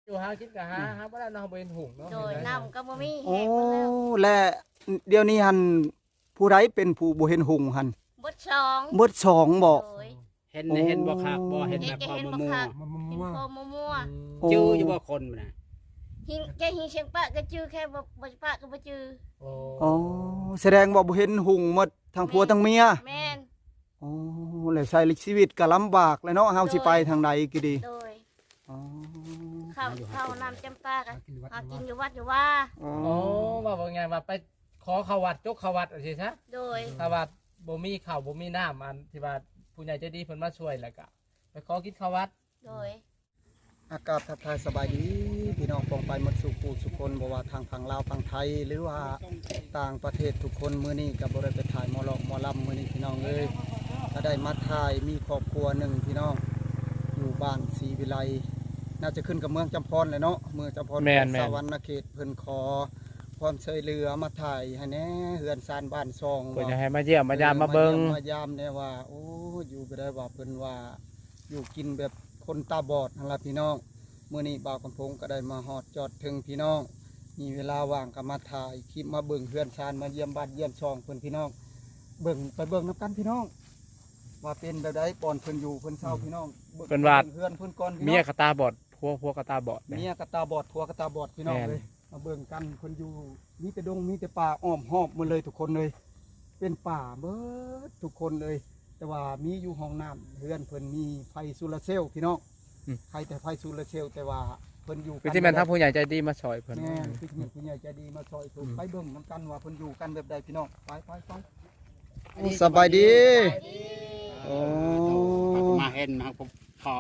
ຢູ່ຫາກິນກໍຫາ ຫາບໍ່ໄດ້ເນາະ ບໍ່ເຫັນຫຸງເນາະ ໂດຍ ເຫັນໄດ໋ ນ້ຳກໍບໍ່ມີ ໂອ້ ແຫ້ງໝົດແລ້ວ ແລະ ດຽວນີ້ຫັ້ນ ຜູ້ໃດເປັນຜູ້ບໍ່ເຫັນຫຸງຫັ້ນ? ເບິດສອງ ເບິດສອງບໍ? ໂດຍ ເຫັນ ເຫັນບໍ່ຄັກບໍ່? ເຫັນແບບພໍມົວໆ ເຫັນພໍມົວໆ ອືມ ໂອ້ ຈື່ຢູ່ບໍ່ຄົນນະ? ເຫັນແຕ່ເຫັນສຽງປະກໍຈື່ ແຄ່ບໍ່ ບໍ່ປະກໍບໍ່ຈື່ ໂອ້ ອໍ ສະແດງວ່າບໍ່ເຫັນຫຸງໝົດ ທັງຜົວທັງເມຍ ແມ່ນ ໂອ້ ແລ້ວໃຊ້ຊີວິດກໍລຳບາກແຫຼະເນາະ ເຮົາຊິໄປທາງໃດກໍດີ ໂດຍ ອໍ ເຂົ້າ ເຂົ້ານ້ຳຈຳປາກໍຫາກິນຢູ່ວັດຢູ່ວາ ອໍ ເວົ້າງ່າຍໆວ່າໄປຂໍເຂົ້າວັດ ຈົກເຂົ້າວັດ ວ່າຊີ້ຊະ ໂດຍ ຖ້າວ່າບໍ່ມີເຂົ້າບໍ່ມີນ້ຳ ອັນທີ່ວ່າຜູ້ໃຫຍ່ໃຈດີເພິ່ນມາຊ່ວຍ ແລ້ວກໍໄປຂໍກິນເຂົ້າວັດ ໂດຍ ອາ ກາບທັກທາຍສະບາຍດີ ພີ່ນ້ອງປ້ອງປາຍໝົດສູ່ຜູ້ສູ່ຄົນ ບໍ່ວ່າທາງຝັ່ງລາວຝັ່ງໄທ ຫຼືວ່າຕ່າງປະເທດທຸກຄົນ ມື້ນີ້ກໍບໍ່ໄດ້ໄປຖ່າຍໝໍລອກໝໍລຳ ມື້ນີ້ພີ່ນ້ອງເອີຍ ກໍໄດ້ມາຖ່າຍ ມີຄອບຄົວໜຶ່ງພີ່ນ້ອງ ຢູ່ບ້ານສີວິໄລ ໜ້າຈະຂຶ້ນກັບເມືອງຈຳພອນແຫຼະເນາະ ເມືອງຈຳພອນ ແມ່ນໆ ແຂວງສະຫວັນນະເຂດ ເພິ່ນຂໍຄວາມຊ່ວຍເຫຼືອມາຖ່າຍໃຫ້ແດ່ ເຮືອນຊານບ້ານຊ່ອງ ເພິ່ນຢາກໃຫ້ມາຢ້ຽມມາຢາມ ເອີ ມາເບິ່ງ ມາຢ້ຽມມາຢາມແດ່ວ່າ ໂອ້ ຢູ່ບໍ່ໄດ້ວ່າ ເພິ່ນວ່າ ຢູ່ກິນແບບຄົນຕາບອດຫັ້ນລະພີ່ນ້ອງ ມື້ນີ້ບ່າວຄຳພົງກໍໄດ້ມາຮອດຈອດເຖິງພີ່ນ້ອງ ມີເວລາວ່າງກໍມາຖ່າຍຄລິບ ມາເບິ່ງເຮືອນຊານ ມາຢ້ຽມບ້ານຢ້ຽມຊ່ອງເພິ່ນພີ່ນ້ອງ ເບິ່ງ ໄປເບິ່ງນຳກັນພີ່ນ້ອງ ວ່າເປັນແບບໃດ ບ່ອນເພິ່ນຢູ່ເພິ່ນເຊົາ ອືມ ພີ່ນ້ອງ ເບິ່ງ ເພິ່ນວ່າ ເບິ່ງເຮືອນເພິ່ນກ່ອນພີ່ນ້ອງ ເມຍກໍຕາບອດ ຜົວ ຜົວກໍຕາບອດເດ້ ເມຍກໍຕາບອດ ຜົວກໍຕາບອດພີ່ນ້ອງ ແມ່ນ ເອີຍ ມາເບິ່ງກັນ ເພິ່ນຢູ່ ມີແຕ່ດົງ ມີແຕ່ປ່າອ້ອມຮອບໝົດເລີຍທຸກຄົນເລີຍ ເປັນປ່າເບິດທຸກຄົນເລີຍ ແຕ່ວ່າມີຢູ່ຫ້ອງນ້ຳ ເຮືອນເພິ່ນມີໄຟໂຊລາເຊວພີ່ນ້ອງ ອືມ ໃຊ້ແຕ່ໄຟໂຊລາເຊວ ແຕ່ວ່າເພິ່ນຢູ່ກັນ ຄືຊິແມ່ນ ບໍ່ໄດ້ ທາງຜູ້ໃຫຍ່ໃຈດີມາຊ່ອຍເພິ່ນ ແມ່ນ ຄືຊິແມ່ນຜູ້ໃຫຍ່ໃຈດີມາຊ່ອຍເພິ່ນ ອືມ ໄປເບິ່ງນຳກັນວ່າເພິ່ນຢູ່ກັນແບບໃດພີ່ນ້ອງ ໄປ ໄປ ໄປ ໂອ້ ສະບາຍດີ ສະບາຍດີ ໂອ້ ມາເຫັນ ມາພໍ້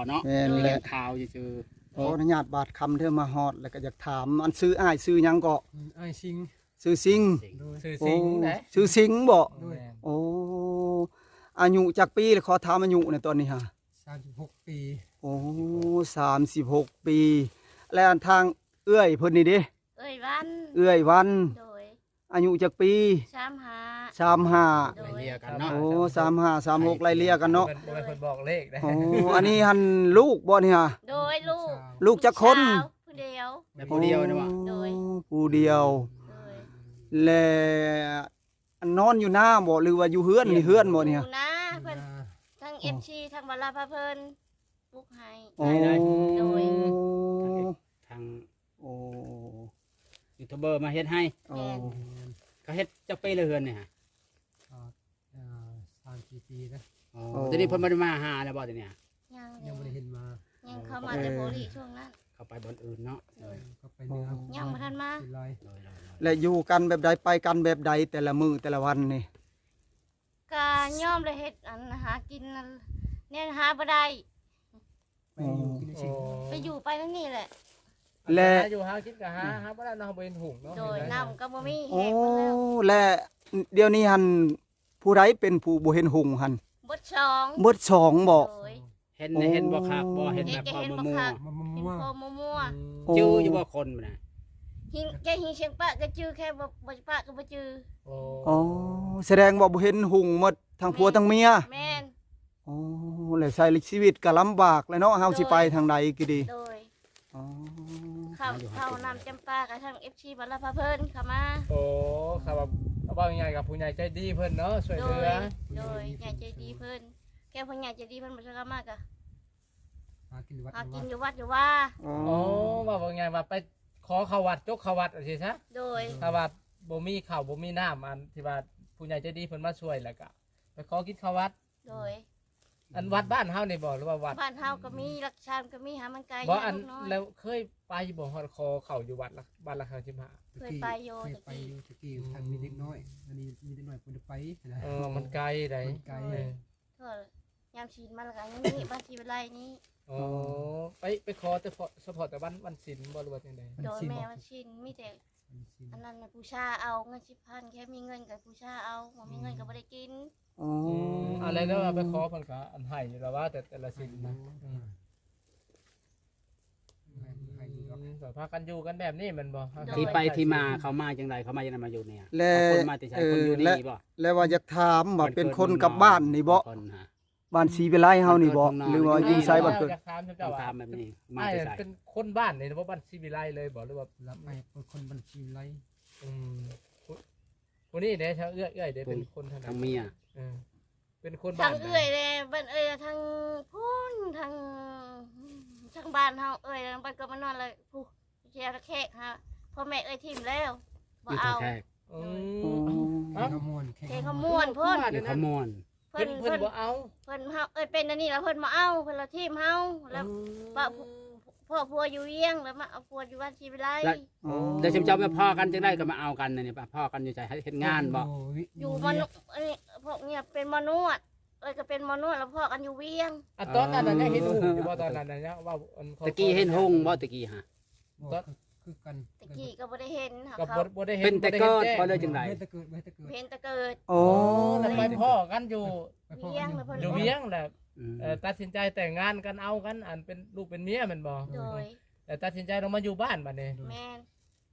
ເນາະ ແມ່ນແຫຼະ ແຫຼ່ງຂ່າວຊື່ໆ ຂໍອະນຸຍາດບາດຄຳເດີ້ ມາຮອດແລ້ວກໍຢາກຖາມ ອັນຊື່ອ້າຍຊື່ຫຍັງເກາະ? ອືມ ອ້າຍສິງ ຊື່ສິງ ໂດຍ ຊື່ສິງ ໂອ້ ເດ້ ຊື່ສິງບໍ? ໂດຍ ແມ່ນ ໂອ້ ອາຍຸຈັກປີລະ? ຂໍຖາມອາຍຸແດ່ຕອນນີ້ຫາ ສາມສິບຫົກປີ ໂອ້ ສາມສິບຫົກປີ ແລະ ອັນທາງເອື້ອຍເພິ່ນນີ້ເດ? ເອື້ອຍວັນ ເອື້ອຍວັນ ໂດຍ ອາຍຸຈັກປີ? ສາມຫ້າ ສາມຫ້າ ໂດຍ ໄລ່ເລ່ຍກັນເນາະ ໂອ້ ສາມຫ້າ ສາມຫົກ ໄລ່ເລ່ຍກັນເນາະ ບໍ່ແມ່ນ ບໍ່ແມ່ນເພິ່ນບອກເລກເດ້ ໂອ້ ອັນນີ້ຫັ້ນລູກບໍ່ນີ້ຫາ? ໂດຍ ລູກ ລູກຈັກຄົນ? ຜູ້ດຽວ ແມ່ນຜູ້ດຽວນີ້ຫວາ? ໂດຍ ຜູ້ດຽວ ໂດຍ ແລະ ອັນນອນຢູ່ນາບໍ່ ຫຼືວ່າຢູ່ເຮືອນ? ນີ້ເຮືອນບໍ່ນີ້ຫາ? ຢູ່ນາ ເພິ່ນ ທາງ ເອັຟຊີ ທາງບ້ານລາພາເພິ່ນ ປຸກໃຫ້ ໂອ້ ໂດຍ ທາງ ທາງ ໂອ້ ຢູທູບເບີມາເຮັດໃຫ້ ໂອ້ ແມ່ນ ເຂົາເຮັດຈັກປີແລ້ວເຮືອນນີ້ຫະ? ອ່າ ອ່າ ສາມສີ່ປີແລ້ວ ອໍ ໂອ້ ດຽວນີ້ເພິ່ນບໍ່ໄດ້ມາຫາແລ້ວບໍ່ດຽວນີ້ຫະ? ຍັງ ຍັງບໍ່ໄດ້ເຫັນມາ ຍັງເຂົ້າມາແຕ່ໂພລີຊ່ວງນັ້ນ ເຂົ້າໄປບ່ອນອື່ນເນາະ ໂດຍ ເອີ ເຂົ້າໄປເໜືອ ຍັງບໍ່ທັນມາ ໂດຍ ໂດຍ ໂດຍ ແລະ ຢູ່ກັນແບບໃດ ໄປກັນແບບໃດ ແຕ່ລະມື້ແຕ່ລະວັນນີ້? ກະຍອມແຫຼະ ເຮັດອັນຫາກິນນັ້ນ ແນວຫາບໍ່ໄດ້ ໄປຢູ່ກິນໃນເຊງ ໄປຢູ່ໄປທາງນີ້ແຫຼະ ແລະ ຫາຢູ່ຫາກິນກະຫາ ຫາບໍ່ໄດ້ເນາະ ບໍ່ເຫັນຫຸງເນາະ ໂດຍ ເຫັນໄດ້ ນ້ຳກໍບໍ່ມີ ໂອ້ ແຫ້ງໝົດແລ້ວ ແລະ ດຽວນີ້ຫັ້ນ ຜູ້ໃດເປັນຜູ້ບໍ່ເຫັນຫຸງຫັ້ນ? ເບິດສອງ ເບິດສອງບໍ? ໂດຍ ເຫັນ ໂອ້ ເຫັນບໍ່ຄັກບໍ່? ເຫັນແບບພໍມົວໆ ເຫັນແຕ່ເຫັນບໍ່ຄັກ ພໍມົວໆ ເຫັນພໍມົວໆ ອືມ ໂອ້ ຈື່ຢູ່ບໍ່ຄົນນະ? ເຫັນແຕ່ເຫັນສຽງປະກໍຈື່ ແຄ່ບໍ່ ບໍ່ປະກໍບໍ່ຈື່ ໂອ້ ອໍ ສະແດງວ່າບໍ່ເຫັນຫຸງໝົດ ທັງຜົວທັງເມຍ ແມ່ນ ໂອ້ ແລ້ວໃຊ້ຊີວິດກໍລຳບາກແຫຼະເນາະ ເຮົາຊິໄປທາງໃດກໍດີ ໂດຍ ອໍ ເຂົ້າ ເຂົ້ານ້ຳຈຳປາ ກະທັງ ເອັຟຊີ ບ້ານລາພາເພິ່ນເຂົ້າມາ ໂອ້ ເຂົ້າມາ ເວົ້າງ່າຍໆກັບຜູ້ໃຫຍ່ໃຈດີເພິ່ນເນາະ ຊ່ວຍເຫຼືອ ໂດຍ ໂດຍ ໃຫຍ່ໃຈດີເພິ່ນ ແຄ່ຜູ້ໃຫຍ່ໃຈດີເພິ່ນບໍ່ຊ່ວຍເຂົ້າມາກະ ຫາກິນຢູ່ວັດ ຫາກິນຢູ່ວັດຢູ່ວາ ອໍ ອໍ ເວົ້າງ່າຍໆວ່າໄປຂໍເຂົ້າວັດ ຈົກເຂົ້າວັດ ວ່າຊີ້ຊະ ໂດຍ ຖ້າວ່າບໍ່ມີເຂົ້າບໍ່ມີນ້ຳ ອັນທີ່ວ່າຜູ້ໃຫຍ່ໃຈດີເພິ່ນມາຊ່ວຍ ແລ້ວກະໄປຂໍກິນເຂົ້າວັດ ໂດຍ ອັນວັດບ້ານເຮົານີ້ບໍ່ ຫຼືວ່າວັດ ບ້ານເຮົາກໍມີ ຫຼັກຊານກໍມີ ຫາມັນໄກ ບໍ່ ອັນ ແລ້ວເຄີຍໄປບໍ່ ຮອດຂໍເຂົ້າຢູ່ວັດລະ ວັດລະຄາສິບຫ້າ ເຄີຍໄປຢູ່ ເຄີຍໄປຢູ່ ແຕ່ກີ້ ອືມ ທັງມີເດັກນ້ອຍ ອັນນີ້ມີເດັກນ້ອຍບໍ່ໄດ້ໄປນະ ເອີ ມັນໄກໃດ໋ ມັນໄກ ເອີ ໂທດ ຍາມສິນມາແລ້ວກໍຢູ່ນີ້ ບ້ານສີວິໄລນີ້ ອໍ ໄປ ໄປຂໍແຕ່ ສະເພາະແຕ່ວັນ ວັນສິນບໍ່ ຫຼືວ່າຈັ່ງໃດ? ໂດຍ ແມ່ນວັນສິນ ມີແຕ່ ອັນນັ້ນນະ ບູຊາເອົາເງິນສິບພັນ ແຄ່ມີເງິນກໍບູຊາເອົາ ບໍ່ມີເງິນກໍບໍ່ໄດ້ກິນ ອໍ ອືມ ອັນໃດແລ້ວໄປຂໍເພິ່ນກໍອັນໃຫ້ຢູ່ລະວ່າ ແຕ່ ແຕ່ລະສິນນະ ໃຫ້ຢູ່ ອືມ ໃຫ້ຢູ່ດອກ ອືມ ກໍພາກັນຢູ່ກັນແບບນີ້ແມ່ນບໍ່? ໂດຍ ທີ່ໄປທີ່ມາເຂົາມາຈັ່ງໃດ ເຂົາມາຈັ່ງໃດ ມາຢູ່ນີ້ ແລະ ເອົາຄົນມາແຕ່ໃສ ເອີ ຄົນຢູ່ນີ້ບໍ່? ແລະວ່າຢາກຖາມວ່າເປັນຄົນກັບບ້ານນີ້ບໍ່? ຄົນຫາ ບ້ານສີວິໄລເຮົານີ້ບໍ່ ຫຼືວ່າຢູ່ໃສບ້ານເກີດ? ຢາກຖາມເຈົ້າວ່າ ຕ້ອງຖາມແບບນີ້ ມາແຕ່ໃສ? ອ້າຍເປັນຄົນບ້ານນີ້ບໍ່ ບ້ານສີວິໄລເລີຍບໍ່ ຫຼືວ່າ? ລະອ້າຍເປັນຄົນບ້ານສີວິໄລ. ອືມ ຜູ້ນີ້ເດ້ ທາງເອື້ອຍ ເອື້ອຍເດ້ ເປັນຄົນທາງໃດ? ທາງເມຍ. ເອີ ເປັນຄົນບ້ານໃດ? ທາງເອື້ອຍແດ່ ບ້ານເອື້ອຍທາງພຸ້ນ ທາງ ທາງບ້ານເຮົາ ເອື້ອຍບ້ານເກີດເມືອງນອນ ແລ້ວຜູ້ ເສຍແຂກຫາ ພໍ່ແມ່ເອື້ອຍຖິ້ມແລ້ວ ບໍ່ເອົາ. ອືມ ເຂດຄຳມ່ວນ ເຂດຄຳມ່ວນພຸ້ນ ເຂດຄຳມ່ວນ. ເພິ່ນ ເພິ່ນ ເພິ່ນບໍ່ເອົາ ເພິ່ນ ເຮົາ ເອີ ເປັນອັນນີ້ລະ ເພິ່ນບໍ່ເອົາ ເພິ່ນລະຖິ້ມເຮົາ ແລ້ວ ອືມ ປະ ພໍ້ຜົວຢູ່ວຽງ ແລ້ວມາເອົາຜົວຢູ່ບ້ານສີວິໄລ. ແລ້ວ ອໍ ແລ້ວຊຸມເຈົ້າໄປພໍ້ກັນຈັ່ງໃດກໍມາເອົາກັນນີ້ ໄປພໍ້ກັນຢູ່ໃສ? ເຮັດງານບໍ່? ຢູ່ໝໍ ອັນນີ້ ພວກນີ້ເປັນໝໍນວດ ເອີຍ ກໍເປັນໝໍນວດ ແລ້ວພໍ້ກັນຢູ່ວຽງ. ອາ ຕອນນັ້ນນະ ຍັງເຫັນຫຸ່ງຢູ່ບໍ່? ຕອນນັ້ນນະ ຍັງເວົ້າ ອັນ ຕະກີ້ເຫັນຫຸ່ງບໍ່ ຕະກີ້ຫະ? ບໍ່ ຄືກັນ ຕະກີ້ກໍບໍ່ໄດ້ເຫັນ ກໍບໍ່ ບໍ່ໄດ້ເຫັນ ເປັນແຕ່ເກີດບໍ່ ຫຼືຈັ່ງໃດ? ເຫັນແຕ່ເກີດ ເຫັນແຕ່ເກີດ ເຫັນແຕ່ເກີດ. ອໍ ແລ້ວໄປພໍ້ກັນຢູ່ ໄປພໍ້ກັນຢູ່ ຢູ່ວຽງ ແລ້ວ ອືມ ເອີ ຕັດສິນໃຈແຕ່ງງານກັນ ເອົາກັນ ອັນເປັນລູກເປັນເມຍແມ່ນບໍ່? ໂດຍ ແລ້ວຕັດສິນໃຈລົງມາຢູ່ບ້ານບັດນີ້. ແມ່ນ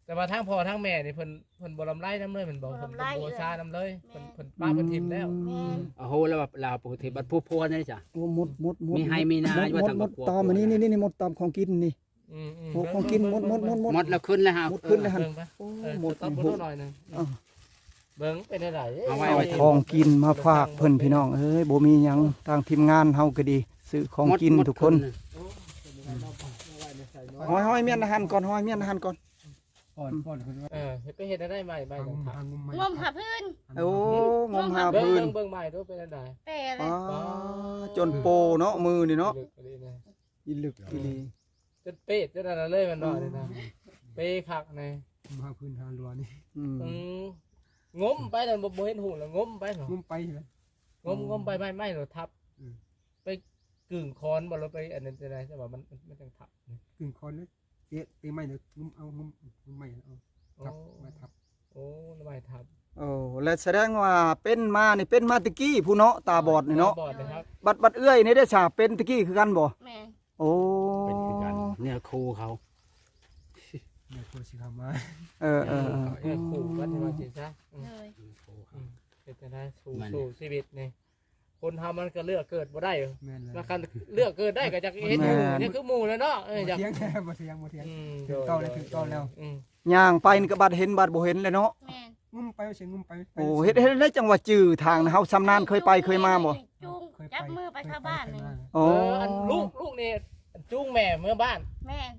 ແຕ່ວ່າທາງພໍ່ທາງແມ່ນີ້ ເພິ່ນ ເພິ່ນບໍ່ລຳໄລນຳເລີຍແມ່ນບໍ່? ບໍ່ລຳໄລ ເພິ່ນບໍ່ບູຊານຳເລີຍ ແມ່ນ ເພິ່ນ ເພິ່ນປະ ອືມ ເພິ່ນຖິ້ມແລ້ວ. ແມ່ນ ອືມ ໂອ້ໂຫ ແລ້ວ ແລ້ວຜູ້ທີ່ບັດຜູ້ຜົວນີ້ຈ້ະ? ໂອ້ ໝົດ ໝົດ ໝົດ ມີໄຮ່ມີນາຢູ່ ໝົດ ໝົດຕາມອັນນີ້ ນີ້ ໝົດຕາມຂອງກິນນີ້. ອືມໆ ໂອ້ ຂອງກິນໝົດ ໝົດ ໝົດ ໝົດ ໝົດແລ້ວຂຶ້ນແລ້ວຫາ ໝົດຂຶ້ນແລ້ວຫັ້ນ. ເອີ ໂອ້ ໝົດ ເອີ ໂອ້ ເບິ່ງໄປແນວໃດ ເອົາຂອງກິນມາຝາກເພິ່ນ ພີ່ນ້ອງເອີຍ ບໍ່ມີຫຍັງ ທາງທີມງານເຮົາກໍດີ ຊື້ຂອງກິນທຸກຄົນ. ຫ້ອຍໆ ມ້ຽນອາຫານກ່ອນ ຫ້ອຍ ມ້ຽນອາຫານກ່ອນ ກ່ອນ ກ່ອນ ເອີ ເຮັດ ໄປເຮັດແນວໃດໃໝ່ ໃໝ່ ຫາງຸ່ມ ຫາງຸ່ມໃໝ່ ງົມຫາພື້ນ. ໂອ້ ງົມຫາພື້ນ ເບິ່ງ ເບິ່ງໃໝ່ດູ ເປັນແນວໃດ? ແປເລີຍ ອໍ ຈົນໂປເນາະ ມືນີ້ເນາະ ອີ່ລຶກອີ່ຫຼີ ອີ່ລຶກອີ່ຫຼີ ຈົນເປດ ຈົນອັນນັ້ນເລີຍແມ່ນບໍ່ນີ້ນະ? ເປຄັກນີ້ ງົມຫາພື້ນຫາລົວນີ້. ອືມ ອືມ ງົມໄປນັ້ນ ບໍ່ ບໍ່ເຫັນຫຸ່ງແລ້ວ ງົມໄປເນາະ ງົມໄປເນາະ ງົມ ງົມໄປ ໄມ້ ໄມ້ລະທັບ. ອືມ ໄປກຶ້ງຄອນບໍ່ ຫຼືໄປອັນນັ້ນຈັ່ງໃດ ຈັ່ງວ່າມັນ ມັນ ມັນຈັ່ງທັບ? ກຶ້ງຄອນເລີຍ ເຕະ ເຕະໄມ້ເລີຍ ງຸ້ມເອົາ ງຸ້ມ ງຸ້ມໄມ້ເອົາ ໂອ້ ທັບ ໄມ້ທັບ. ໂອ້ ໄມ້ທັບ. ໂອ້ ແລະສະແດງວ່າເປັນມານີ້ ເປັນມາແຕ່ກີ້ພຸ້ນເນາະ ຕາບອດນີ້ເນາະ ຕາບອດນີ້ຄັບ. ບັດ ບັດເອື້ອຍນີ້ເດ້ຊະ ເປັນແຕ່ກີ້ຄືກັນບໍ່? ແມ່ນ. ໂອ້ ເປັນຄືກັນ ເນື້ອຄູ່ເຂົາ ເນື້ອຄູ່ຊິເຂົ້າມາ. ເອີ ເອີ ເອີ ເນື້ອຄູ່ກັນວ່າຊີ້ຊະ. ອືມ ເອີຍ ເປັນຈັ່ງໃດ ສູ້ ສູ້ຊີວິດນີ້ ຄົນເຮົາມັນກໍເລືອກເກີດບໍ່ໄດ້. ແມ່ນແລ້ວ ຄັນເລືອກເກີດໄດ້ກໍຢາກເຫັນໝູ່ ແມ່ນ ຢາກຄືໝູ່ແຫຼະເນາະ. ເອີ ຢາກ ບໍ່ຖຽງ ບໍ່ຖຽງ ບໍ່ຖຽງ ອືມ ຖືກຕ້ອງແລ້ວ ຖືກຕ້ອງແລ້ວ. ອືມ ຍ່າງໄປນີ້ກໍບັດເຫັນ ບັດບໍ່ເຫັນແຫຼະເນາະ. ແມ່ນ ງຸ້ມໄປ ຊິງຸ້ມໄປ ໂອ້ ເຮັດ ເຮັດໄດ້ຈັ່ງວ່າຈື່ທາງ ເຮົາຊຳນານ ເຄີຍໄປເຄີຍມາບໍ່? ຈູງ ເຄີຍໄປ ຈັບມືໄປເຂົ້າບ້ານນີ້. ອໍ ເອີ ອັນລູກ ລູກນີ້ຈູງແມ່ເມືອບ້ານ. ແມ່ນ.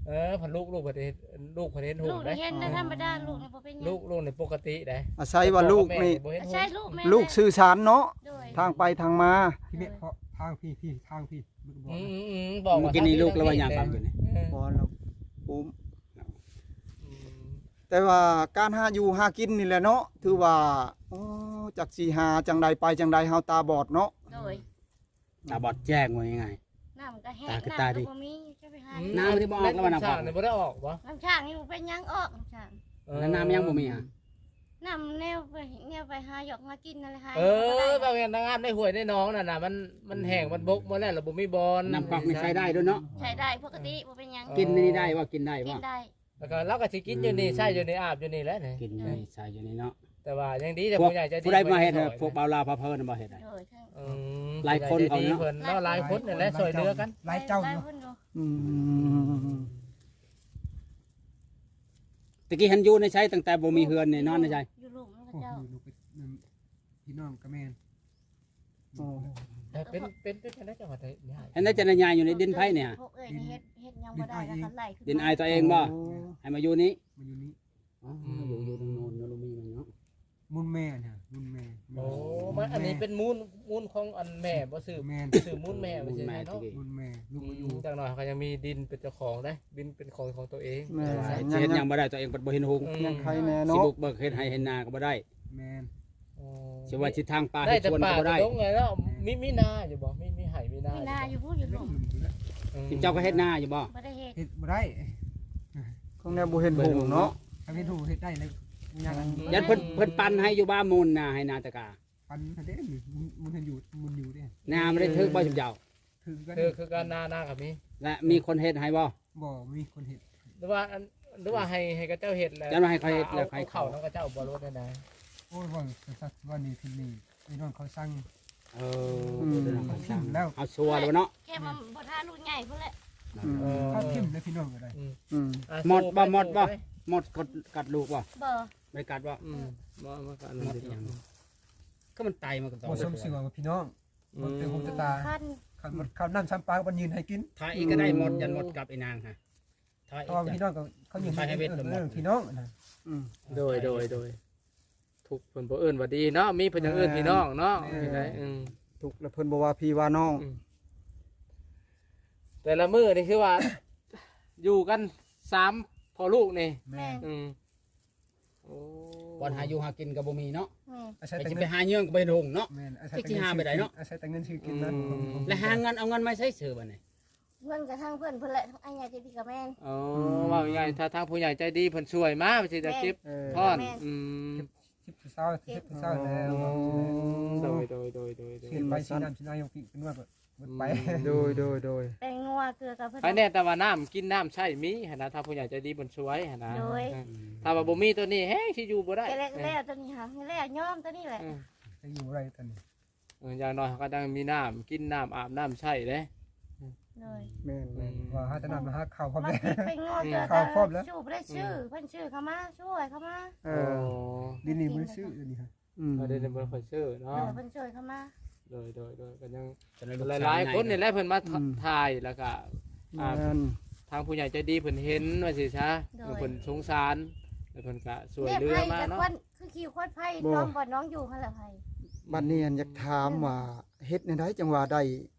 ເອີ ເພິ່ນລູກ ລູກເພິ່ນເຫັນ ລູກເພິ່ນເຫັນຫຸ່ງ ລູກນີ້ເຫັນໄດ້ທຳມະດາ ລູກນີ້ບໍ່ເປັນຫຍັງ ລູກ ລູກນີ້ປົກກະຕິໄດ໋. ອາໄສວ່າລູກນີ້ ອາໄສລູກແມ່ ລູກສື່ສານເນາະ ໂດຍ ທາງໄປທາງມາ. ພີ່ແມ່ ເພາະທາງພີ່ ພີ່ ທາງພີ່ ອືມໆ ບອກວ່າ ມື້ກີ້ນີ້ລູກລາວວ່າຍ່າງໄປຢູ່ນີ້ ເອີ ບໍ່ ລາວອຸ້ມ. ອືມ ແຕ່ວ່າການຫາຢູ່ຫາກິນນີ້ແຫຼະເນາະ ຖືວ່າ ໂອ້ ຈັກຊິຫາຈັ່ງໃດ ໄປຈັ່ງໃດ ເຮົາຕາບອດເນາະ. ໂດຍ ຕາບອດແຈ້ງ ວ່າງ່າຍໆ ນ້ຳກໍແຫ້ງ ຕາກໍຕາດີ ນ້ຳກໍບໍ່ມີ ຈະໄປຫາ ອືມ ນ້ຳມັນຈະບໍ່ອອກແລ້ວວ່ານ້ຳຂອງ ນ້ຳສ້າງນີ້ບໍ່ໄດ້ອອກບໍ່? ນ້ຳສ້າງນີ້ບໍ່ເປັນຫຍັງອອກ ນ້ຳສ້າງ. ເອີ ແລ້ວນ້ຳມັນຍັງບໍ່ມີຫະ? ນ້ຳແນວໄປ ແນວໄປຫາຢອກຫາກິນນັ້ນແຫຼະ ຫາ ເອີ ບໍ່ໄດ້ ເວົ້າແມ່ນນ້ຳໃນຫ້ວຍໃນໜອງນັ້ນນະ ມັນ ມັນແຫ້ງ ອືມ ມັນບົກໝົດແລ້ວ ແລ້ວບໍ່ມີບ່ອນ. ນ້ຳກັອກນີ້ໃຊ້ໄດ້ເດີເນາະ? ໃຊ້ໄດ້ປົກກະຕິ ບໍ່ເປັນຫຍັງ. ກິນນີ້ໄດ້ບໍ່? ກິນໄດ້ບໍ່? ກິນໄດ້. ແລ້ວກໍລາວກໍຊິກິນຢູ່ນີ້ ອືມ ໃຊ້ຢູ່ນີ້ ອາບຢູ່ນີ້ແຫຼະນີ້ ກິນຢູ່ນີ້ ໃຊ້ຢູ່ນີ້ເນາະ. ແຕ່ວ່າຍັງດີທີ່ຜູ້ໃຫຍ່ໃຈດີ ຜູ້ໃດມາເຮັດ ຜູ້ບ່າວລາວພາເພີນນະບໍ່ເຮັດໃຫ້. ໂດຍ ອືມ ຫຼາຍຄົນເຂົາເນາະ ຫຼາຍຄົນນັ້ນແຫຼະ ຊ່ວຍເຫຼືອກັນ ຫຼາຍເຈົ້າຢູ່. ອືມ ຕະກີ້ຫັ້ນຢູ່ໃນໃສ ຕັ້ງແຕ່ບໍ່ມີເຮືອນນີ້ ນອນໃນໃສ? ຢູ່ລຸ່ມເຂົາເຈົ້າ ໂອ້ ຢູ່ລຸ່ມ ພີ່ນ້ອງກໍແມ່ນ. ໂອ້ ເປັນ ເປັນ ເປັນຈັ່ງໃດຈັ່ງວ່າໄດ້ຍ້າຍ? ເຮັດໄດ້ຈັ່ງໄດ້ຍ້າຍຢູ່ໃນດິນໃຜນີ້? ພວກເອື້ອຍນີ້ເຮັດ ເຮັດຫຍັງບໍ່ໄດ້ ດິນອ້າຍ ແລ້ວກໍໄລ່ຂຶ້ນ ດິນອ້າຍຕົວເອງບໍ່? ໂອ້ ໃຫ້ມາຢູ່ນີ້. ອໍ ອືມ ຢູ່ ຢູ່ທາງໂນ້ນເນາະ ລະມີມັນເນາະ ມູນແມ່ນະ ມູນແມ່. ໂອ້ ມັນອັນນີ້ເປັນມູນ ມູນຂອງອັນແມ່ບໍ່? ຊື່ ແມ່ນ ຊື່ມູນແມ່ ມູນແມ່ວ່າຊີ້ເນາະ ມູນແມ່. ອືມ ລູກມາຢູ່ ຈັກໜ້ອຍເຮົາກໍຍັງມີດິນເປັນເຈົ້າຂອງເດ້ ດິນເປັນຂອງ ຂອງຕົວເອງ. ແມ່ນ ຊິເຮັດຫຍັງບໍ່ໄດ້ ຕົວເອງບັດບໍ່ເຫັນຫຸ່ງ. ອືມ ຍັງໄຄແນ່ເນາະ ຊິບຸກເບີກເຮັດໄຮ່ເຮັດນາກໍບໍ່ໄດ້. ແມ່ນ. ອໍ ຊິວ່າຊິທາງປ່າ ໄດ້ແຕ່ປ່າ ເຮັດສວນກໍບໍ່ໄດ້ ແຕ່ດົງເລີຍເນາະ. ມີ ມີນາຢູ່ບໍ່? ມີ ມີໄຮ່ມີນາ ມີນາຢູ່ພຸ້ນ ຢູ່ລຸ່ມ. ອືມ ເຈົ້າກໍເຮັດນາຢູ່ບໍ່? ບໍ່ໄດ້ເຮັດ ເຮັດບໍ່ໄດ້ ຂອງແນວບໍ່ເຫັນຫຸ່ງເນາະ. ຄັນເຫັນຫຸ່ງເຮັດໄດ້ແລ້ວ ຢ້ານເພິ່ນ ເພິ່ນປັນໃຫ້ຢູ່ບ້ານມູນນາ ໃຫ້ນາຕະກາ ປັນຫັ້ນເດ້ ມັນ ມັນເຫັນຢູ່ ມັນຢູ່ເດ້. ນາບໍ່ໄດ້ຖືກບໍ່ຊຸມເຈົ້າ? ຖືກຄືກັນ ຖືກຄືກັນ ນາ ນາກໍມີ. ແລະມີຄົນເຮັດໃຫ້ບໍ່? ບໍ່ມີຄົນເຮັດ. ຫຼືວ່າອັນ ຫຼືວ່າໃຫ້ ໃຫ້ເຂົາເຈົ້າເຮັດແລ້ວ ຈັ່ງວ່າໃຫ້ເຂົາເຮັດແລ້ວ ເອົາ ໃຫ້ເຂົາ ເອົາເຂົ້ານຳເຂົາເຈົ້າບໍ່ ຫຼືວ່າແນວໃດ? ໂອ້ຍ ເວົ້າສັດໆ ວ່ານີ້ຄືນີ້ ໄອ້ນ້ອງເຂົາສັ່ງ ເອີ ອືມ ເພິ່ນເອົາ ເອົາຖິ້ມແລ້ວ ເອົາຊົວແລ້ວເນາະ ແຄ່ມັນບໍ່ທາລູກໃຫຍ່ພຸ້ນແຫຼະ ອືມ ເອີ ເຂົາຖິ້ມເລີຍພີ່ນ້ອງກໍໄດ້ ອືມ ອືມ ອ່ະ ໝົດບໍ່ ໝົດບໍ່ ໝົດກັດລູກບໍ່ ບໍ່ ບໍ່ໄດ້ກັດບໍ່ ອືມ ບໍ່ ບໍ່ກັດ ໝົດອີ່ຫຍັງ ຄືມັນໄຕມັນກໍຕ້ອງ ບໍ່ສົມຊື່ວ່າພີ່ນ້ອງ ອືມ ໝົດແຕ່ຫູແຕ່ຕາ ຄັນ ຄັນໝົດເຂົ້ານ້ຳຊຳປາກໍບໍ່ຍື່ນໃຫ້ກິນ ຖ້າອີກກໍໄດ້ໝົດ ຢ້ານໝົດກັບອີນາງຫະ ຖ້າອີກ ພີ່ນ້ອງກໍເຂົາຍິນໃຫ້ເວດໝົດ ເອີ ພີ່ນ້ອງນະ ອືມ ໂດຍ ໂດຍ ໂດຍ ທຸກເພິ່ນບໍ່ເອີ້ນວ່າດີເນາະ ມີເພິ່ນຍັງເອີ້ນ ແມ່ນ ພີ່ນ້ອງເນາະ ແມ່ນ ຈັ່ງໃດ ອືມ ທຸກແລ້ວເພິ່ນບໍ່ວ່າພີ່ວ່ານ້ອງ ອືມ ແຕ່ລະມື້ນີ້ຄືວ່າ ຢູ່ກັນສາມພໍ່ລູກນີ້ ແມ່ນ ອືມ ໂອ້ ບ່ອນຫາຢູ່ຫາກິນກໍບໍ່ມີເນາະ ແມ່ນ ອາໄສ ແຕ່ ແຕ່ ຊິໄປຫາເຫຍື່ອງກໍບໍ່ເຫັນຫົງເນາະ ແມ່ນ ອາໄສ ຈັກຊິຫາໄປໃດເນາະ ອາໄສແຕ່ເງິນຊື້ກິນນະ ອືມ ແລ້ວຫາເງິນ ເອົາເງິນມາໃສເສີບບັດນີ້ ເງິນກະທາງເພິ່ນພຸ້ນແຫຼະ ອ້າຍໃຫຍ່ໃຈດີກໍແມ່ນ ອໍ ອືມ ເວົ້າງ່າຍໆ ຖ້າທາງຜູ້ໃຫຍ່ໃຈດີເພິ່ນຊ່ວຍມາ ເພິ່ນຊິໄດ້ ແມ່ນ ເກັບ ແມ່ນ ທອນ ແມ່ນ ອືມ ເກັບສິບຊາວ ສິບຊາວແລ້ວ ອືມ ໂດຍ ໂດຍ ໂດຍ ໂດຍ ໂດຍ ຊື້ໄປ ຊື້ນ້ຳ ຊື້ນ້ຳ ກິນເປັນວ່າ ໝົດໄປ ອືມ ໂດຍ ໂດຍ ໂດຍ ແປ້ງນົວເກືອກັບເພິ່ນ ໃຜແນ່ ແຕ່ວ່ານ້ຳກິນນ້ຳໃຊ້ມີຫັ້ນນະ ຖ້າຜູ້ໃຫຍ່ໃຈດີເພິ່ນຊ່ວຍຫັ້ນນະ ໂດຍ ອືມ ຖ້າວ່າບໍ່ມີໂຕນີ້ແຮງຊິຢູ່ບໍ່ໄດ້ ແລ້ວ ແລ້ວໂຕນີ້ຫາ ແລ້ວຍອມໂຕນີ້ແຫຼະ ອືມ ຊິຢູ່ບໍ່ໄດ້ໂຕນີ້ ເອີ ຢ່າງໜ້ອຍເຮົາກໍຕ້ອງມີນ້ຳກິນ ນ້ຳອາບ ນ້ຳໃຊ້ເດ້ ໂດຍ ແມ່ນ ອືມ ວ່າຫາແຕ່ນ້ຳມາຫາເຂົ້າພ້ອມ ມາກິນແປງນົວ ອືມ ເທື່ອ ເຂົ້າພ້ອມແລ້ວ ຊິບໍ່ໄດ້ຊື້ ອືມ ເພິ່ນຊື້ເຂົ້າມາ ຊ່ວຍເຂົ້າມາ ເອີ ໂອ້ ດຽວນີ້ບໍ່ໄດ້ຊື້ ດຽວນີ້ ອືມ ເອີ ເດີນເດີນບໍ່ຄ່ອຍຊື້ເນາະ ເອີ ເພິ່ນຊ່ວຍເຂົ້າມາ ໂດຍ ໂດຍ ໂດຍ ກໍຍັງຫຼາຍໆຄົນນີ້ແຫຼະເພິ່ນມາ ອືມ ຖ່າຍ ແລ້ວກໍ ອ່າ ແມ່ນ ທາງຜູ້ໃຫຍ່ໃຈດີເພິ່ນເຫັນວ່າຊີ້ຊະ ໂດຍ ເອີ ເພິ່ນສົງສານ ແລ້ວເພິ່ນກໍຊ່ວຍເຫຼືອມາເນາະ ແບບໃຜກໍຄວນ ຄືຂີ້ຄວນໄພ ບໍ່ ນ້ອງບ່ອນນ້ອງຢູ່ຫັ້ນແຫຼະໄພ ບັດນີ້ອັນຢາກຖາມວ່າ ເຮັດແນວໃດຈັ່ງວ່າໄດ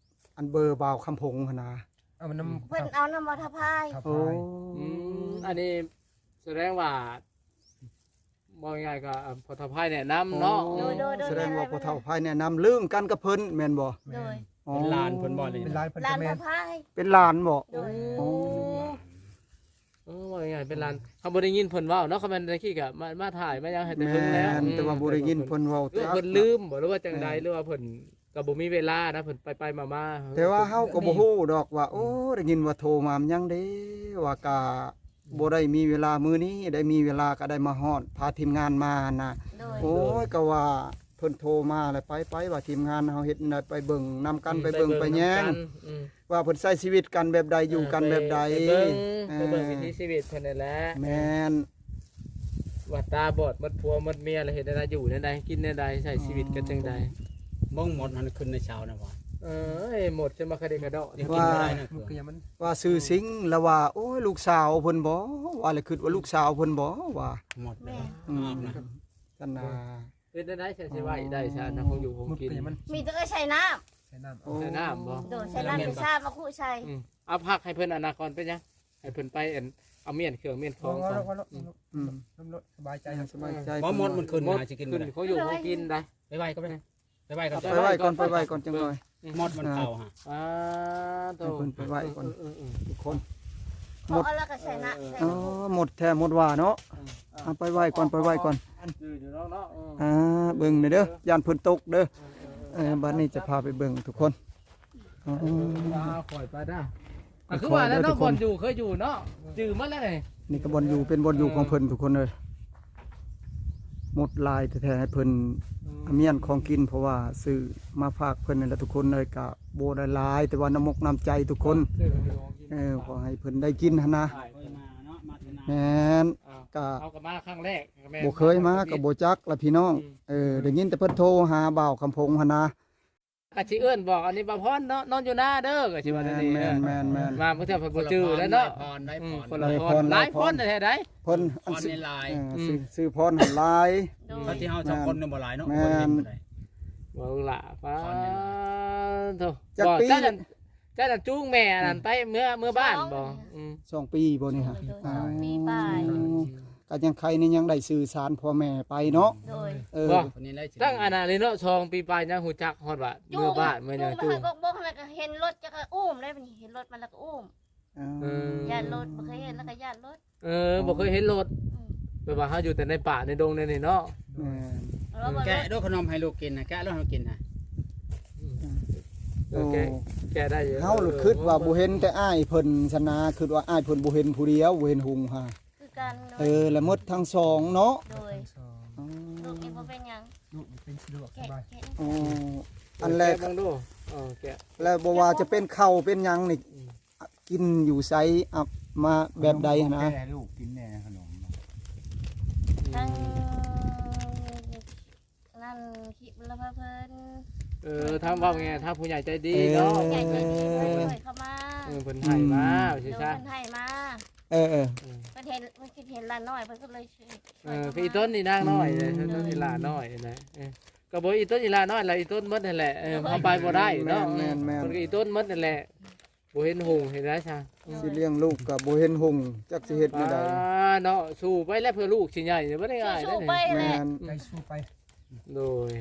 ້ອັນເບີບ່າວຄຳພົງຫັ້ນນະ ເອົານຳ ເພິ່ນເອົານຳພໍ່ທ້າວພາຍ ທ້າວພາຍ ໂອ້ ອືມ ອັນນີ້ສະແດງວ່າ ເວົ້າງ່າຍໆກໍ ອ່າ ພໍ່ທ້າວພາຍແນະນຳເນາະ ໂອ້ ໂດຍ ໂດຍ ໂດຍ ສະແດງວ່າພໍ່ທ້າວພາຍແນະນຳ ລຶ້ງກັນກັບເພິ່ນແມ່ນບໍ່? ໂດຍ ອໍ ເປັນຫຼານເພິ່ນບໍ່ນີ້? ເປັນຫຼານເພິ່ນ ຫຼານພໍ່ທ້າວພາຍ ເປັນຫຼານບໍ່? ໂດຍ ໂອ້ ເອີ ເວົ້າງ່າຍໆເປັນຫຼານ ເຮົາບໍ່ໄດ້ຍິນເພິ່ນເວົ້າເນາະ ຄັນແມ່ນແຕ່ກີ້ກໍມາ ມາຖ່າຍມາຫຍັງໃຫ້ແຕ່ເຖິງແລ້ວ ແມ່ນ ອືມ ແຕ່ວ່າບໍ່ໄດ້ຍິນເພິ່ນເວົ້າ ຫຼືວ່າເພິ່ນລືມບໍ່ ຫຼືວ່າຈັ່ງໃດ ເອີ ຫຼືວ່າເພິ່ນ ກໍບໍ່ມີເວລານະ ເພິ່ນໄປໆມາໆ ແຕ່ວ່າເຮົາກໍບໍ່ຮູ້ດອກວ່າ ໂອ້ ໄດ້ຍິນວ່າໂທມາຫຍັງເດ້ ວ່າກະບໍ່ໄດ້ມີເວລາ ມື້ນີ້ໄດ້ມີເວລາກໍໄດ້ມາຮອດ ພາທີມງານມານະ ໂດຍ ໂອ້ຍ ກໍວ່າເພິ່ນໂທມາແລ້ວ ໄປໆ ວ່າທີມງານເຮົາເຮັດແນວໃດ ໄປເບິ່ງນຳກັນ ອືມ ໄປເບິ່ງໄປແຍງ ອືມ ວ່າເພິ່ນໃຊ້ຊີວິດກັນແບບໃດ ເອີ ຢູ່ກັນແບບໃດ ເອີ ໄປເບິ່ງ ໄປເບິ່ງວິຖີຊີວິດເພິ່ນນັ້ນແຫຼະ ແມ່ນ ວ່າຕາບອດໝົດຜົວໝົດເມຍແລ້ວເຮັດແນວໃດ ຢູ່ແນວໃດ ກິນແນວໃດ ໃຊ້ຊີວິດກັນຈັ່ງໃດ ເບິ່ງໝົດຫັ້ນຂຶ້ນໃນເຊົ້ານະວ່າ ເອີຍ ໝົດຈົນມາກະດິກະເດາະ ວ່າ ວ່າຊື່ຊິງລະວ່າ ໂອ້ຍ ລູກສາວເພິ່ນບໍ ວ່າລະຄິດວ່າລູກສາວເພິ່ນບໍ ວ່າ ໝົດແລ້ວ ອືມ ກັນນາ ເຮັດແນວໃດ ຊິໄວ້ໄດ້ຊະ ນະ ຂອງຢູ່ຂອງກິນ ມີແຕ່ເອື້ອຍໃສ່ນ້ຳ ໃສ່ນ້ຳ ໂອ້ ໃສ່ນ້ຳບໍ ໂດຍ ໃສ່ນ້ຳ ແມ່ນບໍ່ ໃສ່ຊາມາຄຸໃສ່ ອືມ ເອົາພັກໃຫ້ເພິ່ນອັນນະກ່ອນ ເປັນຫຍັງ ໃຫ້ເພິ່ນໄປອັນ ເອົາມ້ຽນເຄື່ອງມ້ຽນຂອງກ່ອນ ອືມ ສະບາຍໃຈ ສະບາຍໃຈ ບໍ່ໝົດ ມັນຂຶ້ນ ໝົດ ຫາຊິກິນ ຂຶ້ນ ບໍ່ໄດ້ ຂອງຢູ່ຂອງກິນໄດ້ ໄປໄວ້ກ່ອນ ໄປໄວ້ກ່ອນ ໄປໄວ້ກ່ອນ ໄປໄວ້ກ່ອນ ຈັກໜ້ອຍ ໝົດມັນເຂົ້າຫາ ອ່າ ໃຫ້ເພິ່ນໄປໄວ້ກ່ອນ ເອີ ເອີ ທຸກຄົນ ໝົດ ເອົາລະກະໃສ່ນະ ເອີ ໃສ່ ອໍ ໝົດແທ້ໝົດວ່າເນາະ ເອີ ເອົາໄປໄວ້ກ່ອນ ໄປໄວ້ກ່ອນ ອ່າ ເບິ່ງແດ່ເດີ ຢ້ານເພິ່ນຕົກເດີ ເອີ ບັດນີ້ຈະພາໄປເບິ່ງທຸກຄົນ ອໍ ເອີ ວ່າຂ້ອຍໄປນະ ກໍຄືວ່າແລ້ວເນາະ ບ່ອນຢູ່ເຄີຍຢູ່ເນາະ ຈື່ໝົດແລ້ວນີ້ ນີ້ກໍບ່ອນຢູ່ ເປັນບ່ອນຢູ່ຂອງເພິ່ນທຸກຄົນເອີຍ ໝົດຫຼາຍແທ້ໆ ໃຫ້ເພິ່ນ ອືມ ມ້ຽນຂອງກິນ ເພາະວ່າຊື້ມາຝາກເພິ່ນນີ້ແຫຼະທຸກຄົນເອີຍ ກໍບໍ່ໄດ້ຫຼາຍ ແຕ່ວ່ານ້ຳມົກນ້ຳໃຈທຸກຄົນ ເອີ ຂໍໃຫ້ເພິ່ນໄດ້ກິນຫັ້ນນະ ແມ່ນ ກໍ ເຮົາກໍມາຄັ້ງແລກ ບໍ່ເຄີຍມາກໍບໍ່ຈັກລະພີ່ນ້ອງ ອືມ ເອີ ໄດ້ຍິນແຕ່ເພິ່ນໂທຫາບ່າວຄຳພົງຫັ້ນນະ ກໍຊິເອີ້ນບອກ ອັນນີ້ບ່າວພອນເນາະ ນອນຢູ່ນາເດີ ກໍຊິວ່າແນວນີ້ ແມ່ນໆໆ ມາບາງເທື່ອເພິ່ນບໍ່ຈື່ແລ້ວເນາະ ອືມ ຄົນລະພອນ ຫຼາຍພອນແທ້ໃດ ເພິ່ນ ພອນຫຼາຍ ເອີ ອືມ ຊື່ ຊື່ພອນຫຼາຍ ໂດຍ ທີ່ເຮົາສອງຄົນນີ້ບໍ່ຫຼາຍເນາະ ແມ່ນ ເບິ່ງລະ ປ້າໂທ ຈັກປີ ເຈົ້ານັ້ນ ເຈົ້ານັ້ນຈູງແມ່ອັນນັ້ນໄປ ເມືອ ເມືອບ້ານບໍ່ ອືມ ສອງປີບໍ່ນີ້ຫະ ສອງປີປາຍ ກໍຍັງໄຄນີ້ຍັງໄດ້ສື່ສານພໍ່ແມ່ໄປເນາະ ໂດຍ ເອີ ຕັ້ງອັນນັ້ນເລີຍເນາະ ສອງປີປາຍຍັງຮູ້ຈັກຮອດວ່າເມືອບ້ານເມືອຫຍັງ ຈູງ ຈູງ ແລ້ວກໍເຫັນລົດ ຈັກກໍອຸ້ມເລີຍ ເຫັນລົດມາແລ້ວກໍອຸ້ມ ເອີ ຢ້ານລົດ ບໍ່ເຄີຍເຫັນແລ້ວກໍຢ້ານລົດ ເອີ ບໍ່ເຄີຍເຫັນລົດ ອືມ ແບບວ່າເຮົາຢູ່ແຕ່ໃນປ່າໃນດົງໃນນີ້ເນາະ ແມ່ນ ແກະດູຂະໜົມໃຫ້ລູກກິນນະ ແກະລູກໃຫ້ກິນນະ ອືມ ເອີ ແກະ ໂອ້ ແກະໄດ້ຢູ່ ເຮົາລະຄິດວ່າ ເອີ ບໍ່ເຫັນແຕ່ອ້າຍເພິ່ນຊັ້ນນະ ຄິດວ່າອ້າຍເພິ່ນບໍ່ເຫັນຜູ້ດຽວ ບໍ່ເຫັນຫຸງຫາ ຄືກັນ ໂດຍ ເອີ ລະໝົດທັງສອງເນາະ ໂດຍ ທັງສອງ ອໍ ລູກນີ້ບໍ່ເປັນຫຍັງ ລູກນີ້ເປັນສະດວກສະບາຍ ແກະ ແກະ ໂອ້ ອັນແລກ ແກະເບິ່ງດູ ເອີ ແກະ ແລ້ວບໍ່ວ່າຈະເປັນເຂົ້າເປັນຫຍັງນີ້ ອືມ ກິນຢູ່ໃສ ເອົາມາແບບໃດຫັ້ນນະ ແກະໃຫ້ລູກກິນແດ່ຂະໜົມ ອືມ ທາງນັ້ນ ຄິດບຸນລະພາເພິ່ນ ເອີ ທາງເວົ້າແງ່ ທາງຜູ້ໃຫຍ່ໃຈດີເນາະ ເອີ ຜູ້ໃຫຍ່ໃຈດີເພິ່ນຊ່ວຍເຂົ້າມາ ເອີ ເພິ່ນໃຫ້ມາ ອືມ ວ່າຊີ້ຊະ ໂດຍ ເພິ່ນໃຫ້ມາ ເອີ ເອີ ເອີ ເພິ່ນເຫັນ ເພິ່ນຄິດເຫັນຫຼານນ້ອຍ ເພິ່ນກໍເລີຍຊ່ວຍ ເອີ ຄືອີຕົນນີ້ນາງນ້ອຍ ອືມ ເອີ ອີຕົນນີ້ຫຼານ້ອຍນະ ເອີ ກໍບໍ່ອີຕົນອີຫຼານ້ອຍລະ ອີຕົນໝົດຫັ້ນແຫຼະ ເອີ ເຮົາໄປບໍ່ໄດ້ເນາະ ແມ່ນໆໆ ເພິ່ນກໍອີຕົນໝົດຫັ້ນແຫຼະ ບໍ່ເຫັນຮຸ່ງເຮັດໄດ້ຊະ ອືມ ຊິລ້ຽງລູກກໍບໍ່ເຫັນຮຸ່ງ ຈັກຊິເຮັດແນວໃດ ອ່າ ເນາະ ສູ້ໄປແລ້ວ ເພື່ອລູກຊິໃຫຍ່ ບໍ່ໄດ້ງ່າຍເດ້ ສູ້ໄປແຫຼະ ແມ່ນ ໃຈສູ້ໄປ ໂດຍ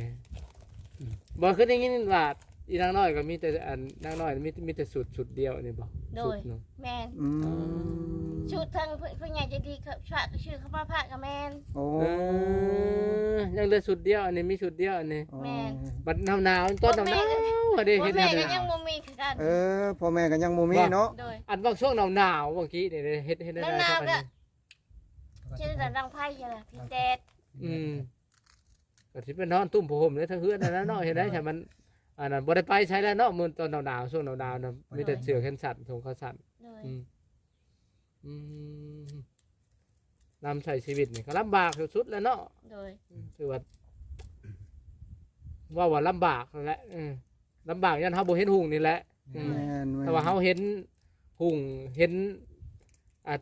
ອືມ ບໍ່ ຄືໄດ້ຍິນວ່າ ອີນາງນ້ອຍກໍມີແຕ່ ອັນ ນາງນ້ອຍມີ ມີແຕ່ຊຸດ ຊຸດດຽວນີ້ບໍ່ ໂດຍ ຊຸດໜຶ່ງ ແມ່ນ ອືມ ຊຸດທາງຜູ້ ຜູ້ໃຫຍ່ໃຈດີເຂົາຝາກຊື່ເຂົ້າມາຝາກກໍແມ່ນ ໂອ້ ເອີ ຍັງເຫຼືອຊຸດດຽວ ອັນນີ້ມີຊຸດດຽວ ອັນນີ້ ແມ່ນ ບັດໜາວໆ ຕອນໜາວໆ ເດ້ ເຮັດແນວໃດ ພໍ່ແມ່ກໍຍັງບໍ່ມີຄືກັນ ເອີ ພໍ່ແມ່ກໍຍັງບໍ່ມີເນາະ ໂດຍ ອັນບາງຊ່ວງໜາວໆ ບາງທີນີ້ເດ້ ເຮັດ ເຮັດແນວໃດ ໜາວໆ ກໍ ເຮັດແນວໃດ ດັງໄຟຫັ້ນລະ ພິງແດດ ອືມ ກໍຊິໄປນອນຕຸ້ມຜ້າຫົ່ມໃນທາງເຮືອນຫັ້ນນະເນາະ ເຮັດໄດ້ ໂດຍ ຖ້າມັນ ອັນນັ້ນ ບໍ່ໄດ້ໄປໃສແລ້ວເນາະ ມື້ຕອນໜາວໆ ຊ່ວງໜາວໆນະ ບໍ່ໄດ້ ມີແຕ່ເສື້ອແຂນສັ້ນ ຖົງຂາສັ້ນ ໂດຍ ອືມ ອືມ ນຳໃຊ້ຊີວິດນີ້ກໍລຳບາກສຸດໆແລ້ວເນາະ ໂດຍ ອືມ ຖືວ່າ ເວົ້າວ່າລຳບາກຫັ້ນແຫຼະ ເອີ ລຳບາກຍ້ອນເຮົາບໍ່ເຫັນຮຸ່ງນີ້ແຫຼະ ອືມ ແມ່ນໆ ຖ້າວ່າເຮົາເຫັນຮຸ່ງ ເຫັນ ອ່າ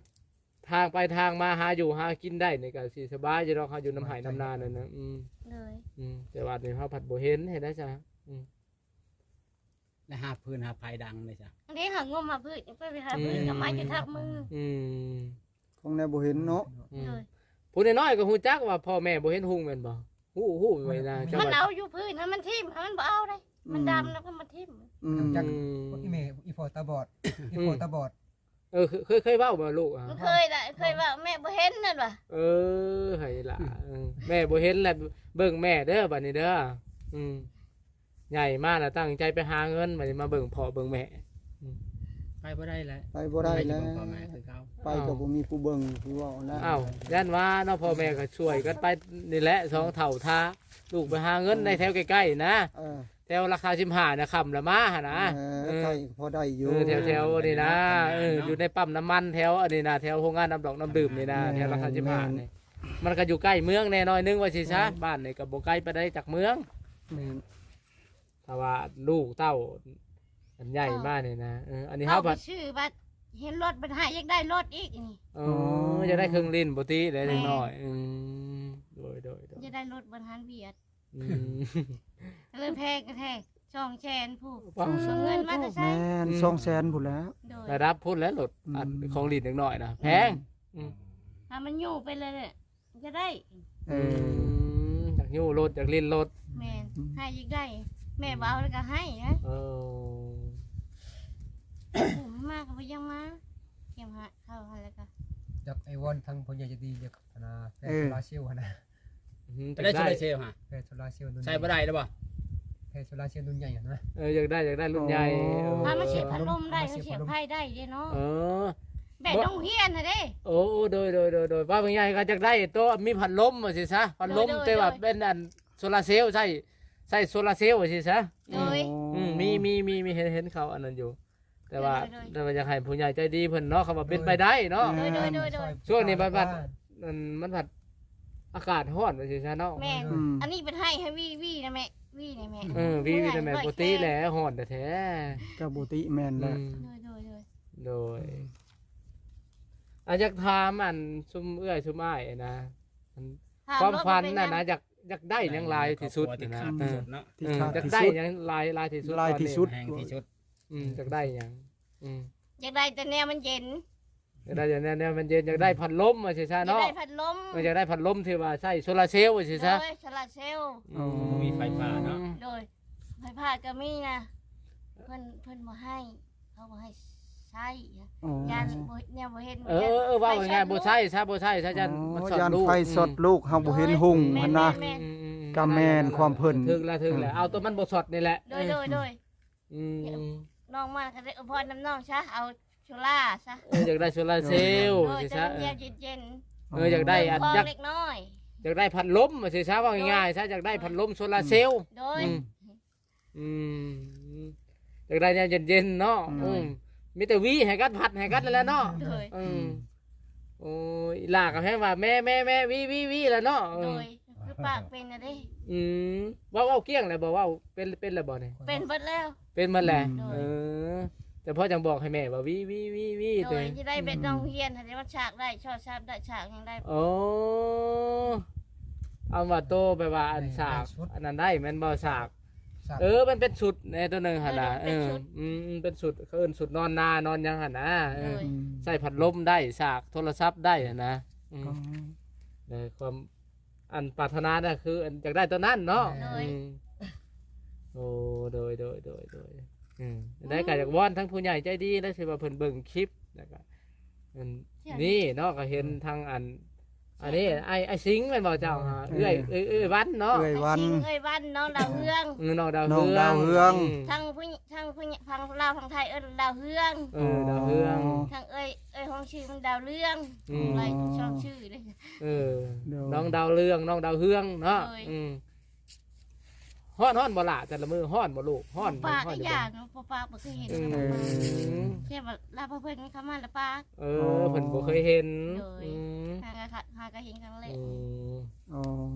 ທາງໄປທາງມາຫາຢູ່ຫາກິນໄດ້ນີ້ກໍຊິສະບາຍຢູ່ດອກ ເຮົາຢູ່ນຳໄຮ່ນຳນານັ້ນນະ ອືມ ໂດຍ ອືມ ແຕ່ວ່ານີ້ເຮົາພັດບໍ່ເຫັນ ເຮັດໄດ້ຊະ ອືມ ແລ້ວຫາຟືນຫາໄຟດັງເດ້ຊະ ອັນນີ້ຫາງົມຫາຟືນ ໄປຫາຟືນ ອືມ ກໍມາຈະທັບມື ອືມ ຂອງແນວບໍ່ເຫັນເນາະ ອືມ ໂດຍ ຜູ້ນ້ອຍໆກໍຮູ້ຈັກວ່າພໍ່ແມ່ບໍ່ເຫັນຮຸ່ງແມ່ນບໍ່? ຮູ້ ຮູ້ໄວ້ນະ ເຈົ້າ ມັນເອົາຢູ່ພື້ນ ໃຫ້ມັນຖິ້ມ ໃຫ້ມັນບໍ່ເອົາເດ້ ອືມ ມັນດຳແລ້ວກໍມາຖິ້ມ ອືມ ຈັກ ອືມ ອີແມ່ ອີພໍ່ຕາບອດ ອີ ອືມ ພໍ່ຕາບອດ ເອີ ເຄີຍ ເຄີຍ ເຄີຍເວົ້າບໍ່ລູກ? ມັນເຄີຍລະ ເຄີຍເວົ້າ ແມ່ບໍ່ເຫັນນັ້ນວ່າ ເອີ ໃຫ້ລະ ອືມ ເອີ ແມ່ບໍ່ເຫັນແລ້ວ ເບິ່ງແມ່ເດີ ບັດນີ້ເດີ ອືມ ໃຫຍ່ມາແລ້ວຕັ້ງໃຈໄປຫາເງິນ ບັດນີ້ມາເບິ່ງພໍ່ເບິ່ງແມ່ ອືມ ໄປບໍ່ໄດ້ແຫຼະ ໄປບໍ່ໄດ້ແລ້ວ ໄປກໍບໍ່ມີຜູ້ເບິ່ງ ຄືເວົ້າແລ້ວ ອ້າວ ຢ້ານວ່າເນາະ ພໍ່ແມ່ກໍຊ່ວຍກັນໄປນີ້ແຫຼະ ສອງເຖົ້າຖ້າລູກໄປຫາເງິນໃນແຖວໃກ້ໆນະ ເອີ ແຖວລາຄາສິບຫ້ານະ ຄ່ຳລະມາຫັ້ນນະ ເອີ ເອີ ໃກ້ພໍໄດ້ຢູ່ ເອີ ແຖວໆນີ້ນະ ເອີ ຢູ່ໃນປ້ຳນ້ຳມັນແຖວອັນນີ້ນະ ແຖວໂຮງງານນ້ຳດອກນ້ຳດື່ມນີ້ນະ ແຖວລາຄາສິບຫ້ານີ້ ມັນກໍຢູ່ໃກ້ເມືອງແດ່ໜ້ອຍໜຶ່ງວ່າຊີ້ຊະ ແມ່ນ ບ້ານນີ້ກໍບໍ່ໄກປານໃດຈາກເມືອງ ແມ່ນ ຖ້າວ່າລູກເຕົ້າອັນໃຫຍ່ມານີ້ນະ ເອີ ອັນນີ້ເຮົາ ເຮົາໄປຊື້ບັດເຫັນລົດບັດຫາຢາກໄດ້ລົດອີກນີ້ ເອີ ຢາກໄດ້ເຄື່ອງຫຼິ້ນບໍ່ຕິໄດ້ເດັກນ້ອຍ ອືມ ໂດຍໆໆ ຢາກໄດ້ລົດບັດຫາວຽດ ອືມ ເລີຍແພງກະແທ້ ສອງແສນພຸ້ນ ເອົາເງິນມາແຕ່ໃສ ແມ່ນ ສອງແສນພຸ້ນແຫຼະ ໂດຍ ລະດັບພຸ້ນແຫຼະລົດ ອືມ ອັນຂອງຫຼິ້ນເດັກນ້ອຍນະ ແພງ ອືມ ຖ້າມັນຢູ່ໄປເລີຍ ຢາກໄດ້ ເອີ ອືມ ຢາກຢູ່ລົດ ຢາກຫຼິ້ນລົດ ແມ່ນ ອືມ ໃຫ້ຢາກໄດ້ ແມ່ບໍ່ເອົາແລ້ວກໍໃຫ້ນະ ເອີ ມາກໍບໍ່ຢາກມາ ກຽມຫາເຂົ້າຫັ້ນແລ້ວກໍ ຢາກໄອ້ວອນທາງຜູ້ໃຫຍ່ໃຈດີ ຢາກ ອັນນະ ເອີ ແຜງໂຊລາເຊວຫັ້ນນະ ອືມ ໄດ້ໂຊລາເຊວຫະ ແຜງໂຊລາເຊວ ໃຊ້ບໍ່ໄດ້ແລ້ວບໍ່ ແຜງໂຊລາເຊວລຸ້ນໃຫຍ່ຫັ້ນນະ ເອີ ຢາກໄດ້ ຢາກໄດ້ລຸ້ນໃຫຍ່ ອໍ ເອີ ພາມາເສຍພັດລົມໄດ້ ເສຍພັດລົມ ເສຍໄຟໄດ້ເດ້ເນາະ ເອີ ແບບໂຮງຮຽນຫັ້ນເດ້ ໂອ້ ໂດຍໆໆໆ ວ່າເປັນຫຍັງກໍຢາກໄດ້ໂຕມີພັດລົມວ່າຊີ້ຊະ ພັດລົມ ໂດຍໆໆ ແຕ່ວ່າເປັນອັນໂຊລາເຊວ ໃຊ້ ໃຊ້ໂຊລາເຊວວ່າຊີ້ຊະ ໂດຍ ອືມ ມີ ມີ ມີ ມີ ເຫັນ ເຫັນເຂົາອັນນັ້ນຢູ່ ແຕ່ວ່າ ໂດຍໆໆ ແຕ່ວ່າຢາກໃຫ້ຜູ້ໃຫຍ່ໃຈດີເພິ່ນເນາະ ເຂົາວ່າເປັນໄປໄດ້ເນາະ ໂດຍໆໆໆ ຊ່ວງນີ້ບັດ ບັດ ອັນ ມັນພັດອາກາດຮ້ອນວ່າຊີ້ຊະເນາະ ແມ່ນ ອືມ ອັນນີ້ເພິ່ນໃຫ້ ໃຫ້ຫວີ ຫວີນະແມ່ ຫວີນະແມ່ ເອີ ຫວີ ຫວີນະແມ່ ບໍ່ຕິແຫຼະ ຮ້ອນແທ້ໆ ກໍບໍ່ຕິແມ່ນແຫຼະ ອືມ ໂດຍໆໆ ໂດຍ ອືມ ອາ ຢາກຖາມອັນຊຸມເອື້ອຍຊຸມອ້າຍນະ ອັນ ຄວາມຝັນນະ ຢາກ ຢາກໄດ້ຫຍັງຫຼາຍທີ່ສຸດນະ ເອີ ຢາກໄດ້ຫຍັງຫຼາຍ ຫຼາຍທີ່ສຸດ ຫຼາຍທີ່ສຸດ ອືມ ຢາກໄດ້ຫຍັງ ອືມ ຢາກໄດ້ແຕ່ແນວມັນເຢັນ ຢາກໄດ້ແຕ່ແນວ ແນວມັນເຢັນ ຢາກໄດ້ພັດລົມວ່າຊີ້ຊະເນາະ ຢາກໄດ້ພັດລົມ ເອີ ຢາກໄດ້ພັດລົມທີ່ວ່າໃຊ້ໂຊລາເຊວວ່າຊີ້ຊະ ໂດຍ ໂຊລາເຊວ ອືມ ບໍ່ມີໄຟຟ້າເນາະ ໂດຍ ໄຟຟ້າກໍມີນະ ເພິ່ນ ເພິ່ນບໍ່ໃຫ້ ເຂົາບໍ່ໃຫ້ໃຊ້ ອໍ ຢ້ານບໍ່ ແນວບໍ່ເຫັນ ເອີ ເອີ ເວົ້າງ່າຍໆ ບໍ່ໃຊ້ຊະ ບໍ່ໃຊ້ຊະ ຢ້ານມັນຊັອດລູກ ຢ້ານໄຟຊັອດລູກ ອືມ ເຮົາບໍ່ເຫັນຮຸ່ງຫັ້ນນະ ແມ່ນໆໆ ກໍແມ່ນຄວາມເພິ່ນ ຖືກແລ້ວ ຖືກແລ້ວ ເອີ ເອົາຕົວມັນບໍ່ຊັອດນີ້ແຫຼະ ໂດຍໆໆ ອືມ ນ້ອງມາກໍໄດ້ອວຍພອນນຳນ້ອງຊະ ເອົາໂຊລາຊະ ເອີ ຢາກໄດ້ໂຊລາເຊວ ໂດຍ ຊິຊະ ແຕ່ມັນເຢັນໆ ເອີ ຢາກໄດ້ອັນ ຢາກ ເລັກນ້ອຍ ຢາກໄດ້ພັດລົມວ່າຊິຊະ ເວົ້າງ່າຍໆຊະ ຢາກໄດ້ພັດລົມໂຊລາເຊວ ໂດຍ ອືມ ອືມ ຢາກໄດ້ແນວເຢັນໆເນາະ ໂດຍ ອືມ ມີແຕ່ຫວີໃຫ້ກັນ ພັດໃຫ້ກັນນັ້ນແຫຼະເນາະ ໂດຍ ອືມ ໂອ້ຍ ອີ່ຫຼ້າກໍແຮງວ່າ ແມ່ ແມ່ ແມ່ ຫວີ ຫວີ ຫວີ ແລ້ວເນາະ ເອີ ໂດຍ ຄືປາກເປັນນະເດ້ ອືມ ເວົ້າ ເວົ້າກ້ຽງແລ້ວບໍ່? ເວົ້າເປັນ ເປັນແລ້ວບໍ່ນີ້? ເປັນເບິດແລ້ວ ເປັນໝົດແຫຼະ ອືມ ໂດຍ ເອີ ແຕ່ພໍ່ຈັ່ງບອກໃຫ້ແມ່ວ່າ ຫວີ ຫວີ ຫວີ ຫວີ ໂດຍ ເດ້ ຈະໄດ້ໄປ ອືມ ໂຮງຮຽນ ໃຫ້ໄດ້ ມັນສາກໄດ້ ຊອດຊາບໄດ້ ສາກຫຍັງໄດ້ ໂອ້ ເອົາວ່າໂຕແບບວ່າອັນ ໃຫ້ ສາກ ໃຫ້ສຸດ ອັນນັ້ນໄດ້ແມ່ນບໍ່? ສາກ ສາກ ເອີ ມັນເປັນຊຸດແນ່ ໂຕໜຶ່ງຫັ້ນນະ ເອີ ເປັນຊຸດ ເອີ ອືມ ເປັນຊຸດ ເຂົາເອີ້ນຊຸດນອນນາ ນອນຫຍັງຫັ້ນນະ ເອີ ໂດຍ ອືມ ໃສ່ພັດລົມໄດ້ ສາກໂທລະສັບໄດ້ຫັ້ນນະ ອືມ ອໍ ເອີ ຄວາມ ອັນປາດຖະໜານະ ຄືອັນຢາກໄດ້ຕົວນັ້ນເນາະ ໂດຍ ອືມ ໂອ້ ໂດຍ ໂດຍ ໂດຍ ໂດຍ ອືມ ໄດ້ກໍຢາກວອນທັງຜູ້ໃຫຍ່ໃຈດີນະ ທີ່ວ່າເພິ່ນເບິ່ງຄລິບ ແລ້ວກໍ ອັນນີ້ເນາະ ກໍເຫັນທາງອັນ ອັນນີ້ ອ້າຍ ອ້າຍສິງແມ່ນບໍ່ເຈົ້າ? ເອີ ເອື້ອຍ ເອື້ອຍ ເອື້ອຍວັນເນາະ ເອື້ອຍວັນ ອ້າຍສິງ ເອື້ອຍວັນ ນ້ອງດາວເຮືອງ ເອີ ນ້ອງດາວເຮືອງ ນ້ອງດາວເຮືອງ ອືມ ທາງຜູ້ ທາງຜູ້ ທາງລາວ ທາງໄທເອີ້ນດາວເຮືອງ ເອີ ອໍ ດາວເຮືອງ ທາງເອື້ອຍ ເອື້ອຍຮອງຊື່ມັນດາວເລື່ອງ ອືມ ຫຼາຍຊ່ອງຊື່ເດ້ ເອີ ໂດຍ ນ້ອງດາວເລື່ອງ ນ້ອງດາວເຮືອງເນາະ ໂດຍ ອືມ ຮ້ອນ ຮ້ອນບໍ່ຫຼ້າແຕ່ລະມື້? ຮ້ອນບໍ່ລູກ? ຮ້ອນ ບໍ່ປາກ ຮ້ອນ ກໍຢ່າເນາະ ບໍ່ປາກ ບໍ່ເຄີຍເຫັນ ອືມ ແຄ່ວ່າລາວເພິ່ນເຂົ້າມາລະປາກ ເອີ ອໍ ເພິ່ນບໍ່ເຄີຍເຫັນ ໂດຍ ອືມ ຫາກໍ ຫາກໍເຫັນຄັ້ງແລກ ອືມ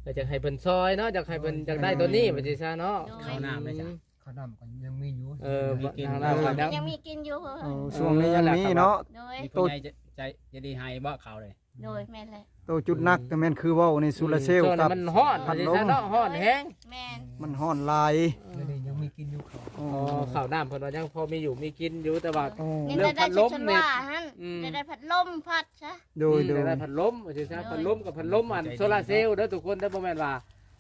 ອໍ ກໍຢາກໃຫ້ເພິ່ນຊ່ອຍເນາະ ຢາກໃຫ້ເພິ່ນ ໂດຍ ຢາກໄດ້ຕົວນີ້ ໂດຍ ວ່າຊີ້ຊະເນາະ ໂດຍ ເຂົ້ານ້ຳໄດ້ຊະ ເຂົ້ານ້ຳກໍຍັງມີຢູ່ ເອີ ມີກິນ ທາງລາວກໍຍັງ ຍັງມີກິນຢູ່ ໂອ້ ເອີ ຊ່ວງນີ້ຍັງມີເນາະ ໂດຍ ມີຜູ້ໃຫຍ່ໃຈ ໃຈ ໃຈດີໃຫ້ບໍ່ເຂົ້າເດ້? ໂດຍ ແມ່ນແຫຼະ ໂຕຈຸດໜັກ ອືມ ກໍແມ່ນຄືເວົ້ານີ້ ໂຊລາເຊວ ອືມ ກັບ ມັນຮ້ອນ ພັດລົມ ເນາະ ຮ້ອນແຮງ ແມ່ນ ມັນຮ້ອນຫຼາຍ ດຽວນີ້ຍັງມີກິນຢູ່ເຂົ້າ ອໍ ເຂົ້ານ້ຳເພິ່ນວ່າຍັງພໍມີຢູ່ມີກິນຢູ່ ແຕ່ວ່າ ເອີ ມີແຕ່ໄດ້ພັດລົມນີ້ ອືມ ໄດ້ ໄດ້ພັດລົມພັດຊະ ໂດຍ ອືມ ໂດຍ ໄດ້ພັດລົມວ່າຊີ້ຊະ ໂດຍ ພັດລົມກັບພັດລົມອັນໂຊລາເຊວເດີທຸກຄົນເດີ ບໍ່ແມ່ນວ່າ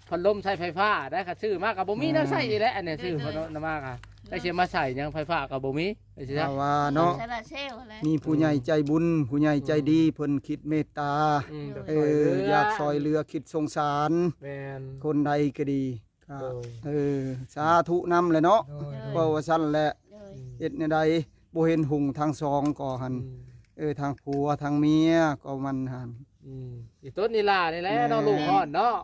ພັດລົມໃຊ້ໄຟຟ້າໄດ້ ຄັນຊື້ມາກໍບໍ່ມີແນວໃຊ້ອີກແຫຼະ ອັນນີ້ຊື້ ແມ່ນ ພັດລົມມາກໍ ແລ້ວຊິມາໃສ່ຫຍັງ ໄຟຟ້າກໍບໍ່ມີ ວ່າເນາະ ໂຊລາເຊວແຫຼະ ມີຜູ້ໃຫຍ່ໃຈບຸນ ອືມ ຜູ້ໃຫຍ່ໃຈດີ ອືມ ເພິ່ນຄິດເມດຕາ ອືມ ເອີ ຢາກຊ່ອຍເຫຼືອ ຢາກຊ່ອຍເຫຼືອ ຄິດສົງສານ ແມ່ນ ຄົນໃດກໍດີ ກໍ ໂດຍ ເອີ ສາທຸນຳແຫຼະເນາະ ໂດຍ ເວົ້າວ່າຊັ້ນແຫຼະ ໂດຍ ເຮັດແນວໃດ ບໍ່ເຫັນຮຸ່ງທັງສອງກໍຫັ້ນ ອືມ ເອີ ທັງຜົວທັງເມຍກໍມັນຫັ້ນ ອືມ ອີຕົນອີຫຼ້ານີ້ແຫຼະເນາະ ແມ່ນ ລູກຮ້ອນເນາະ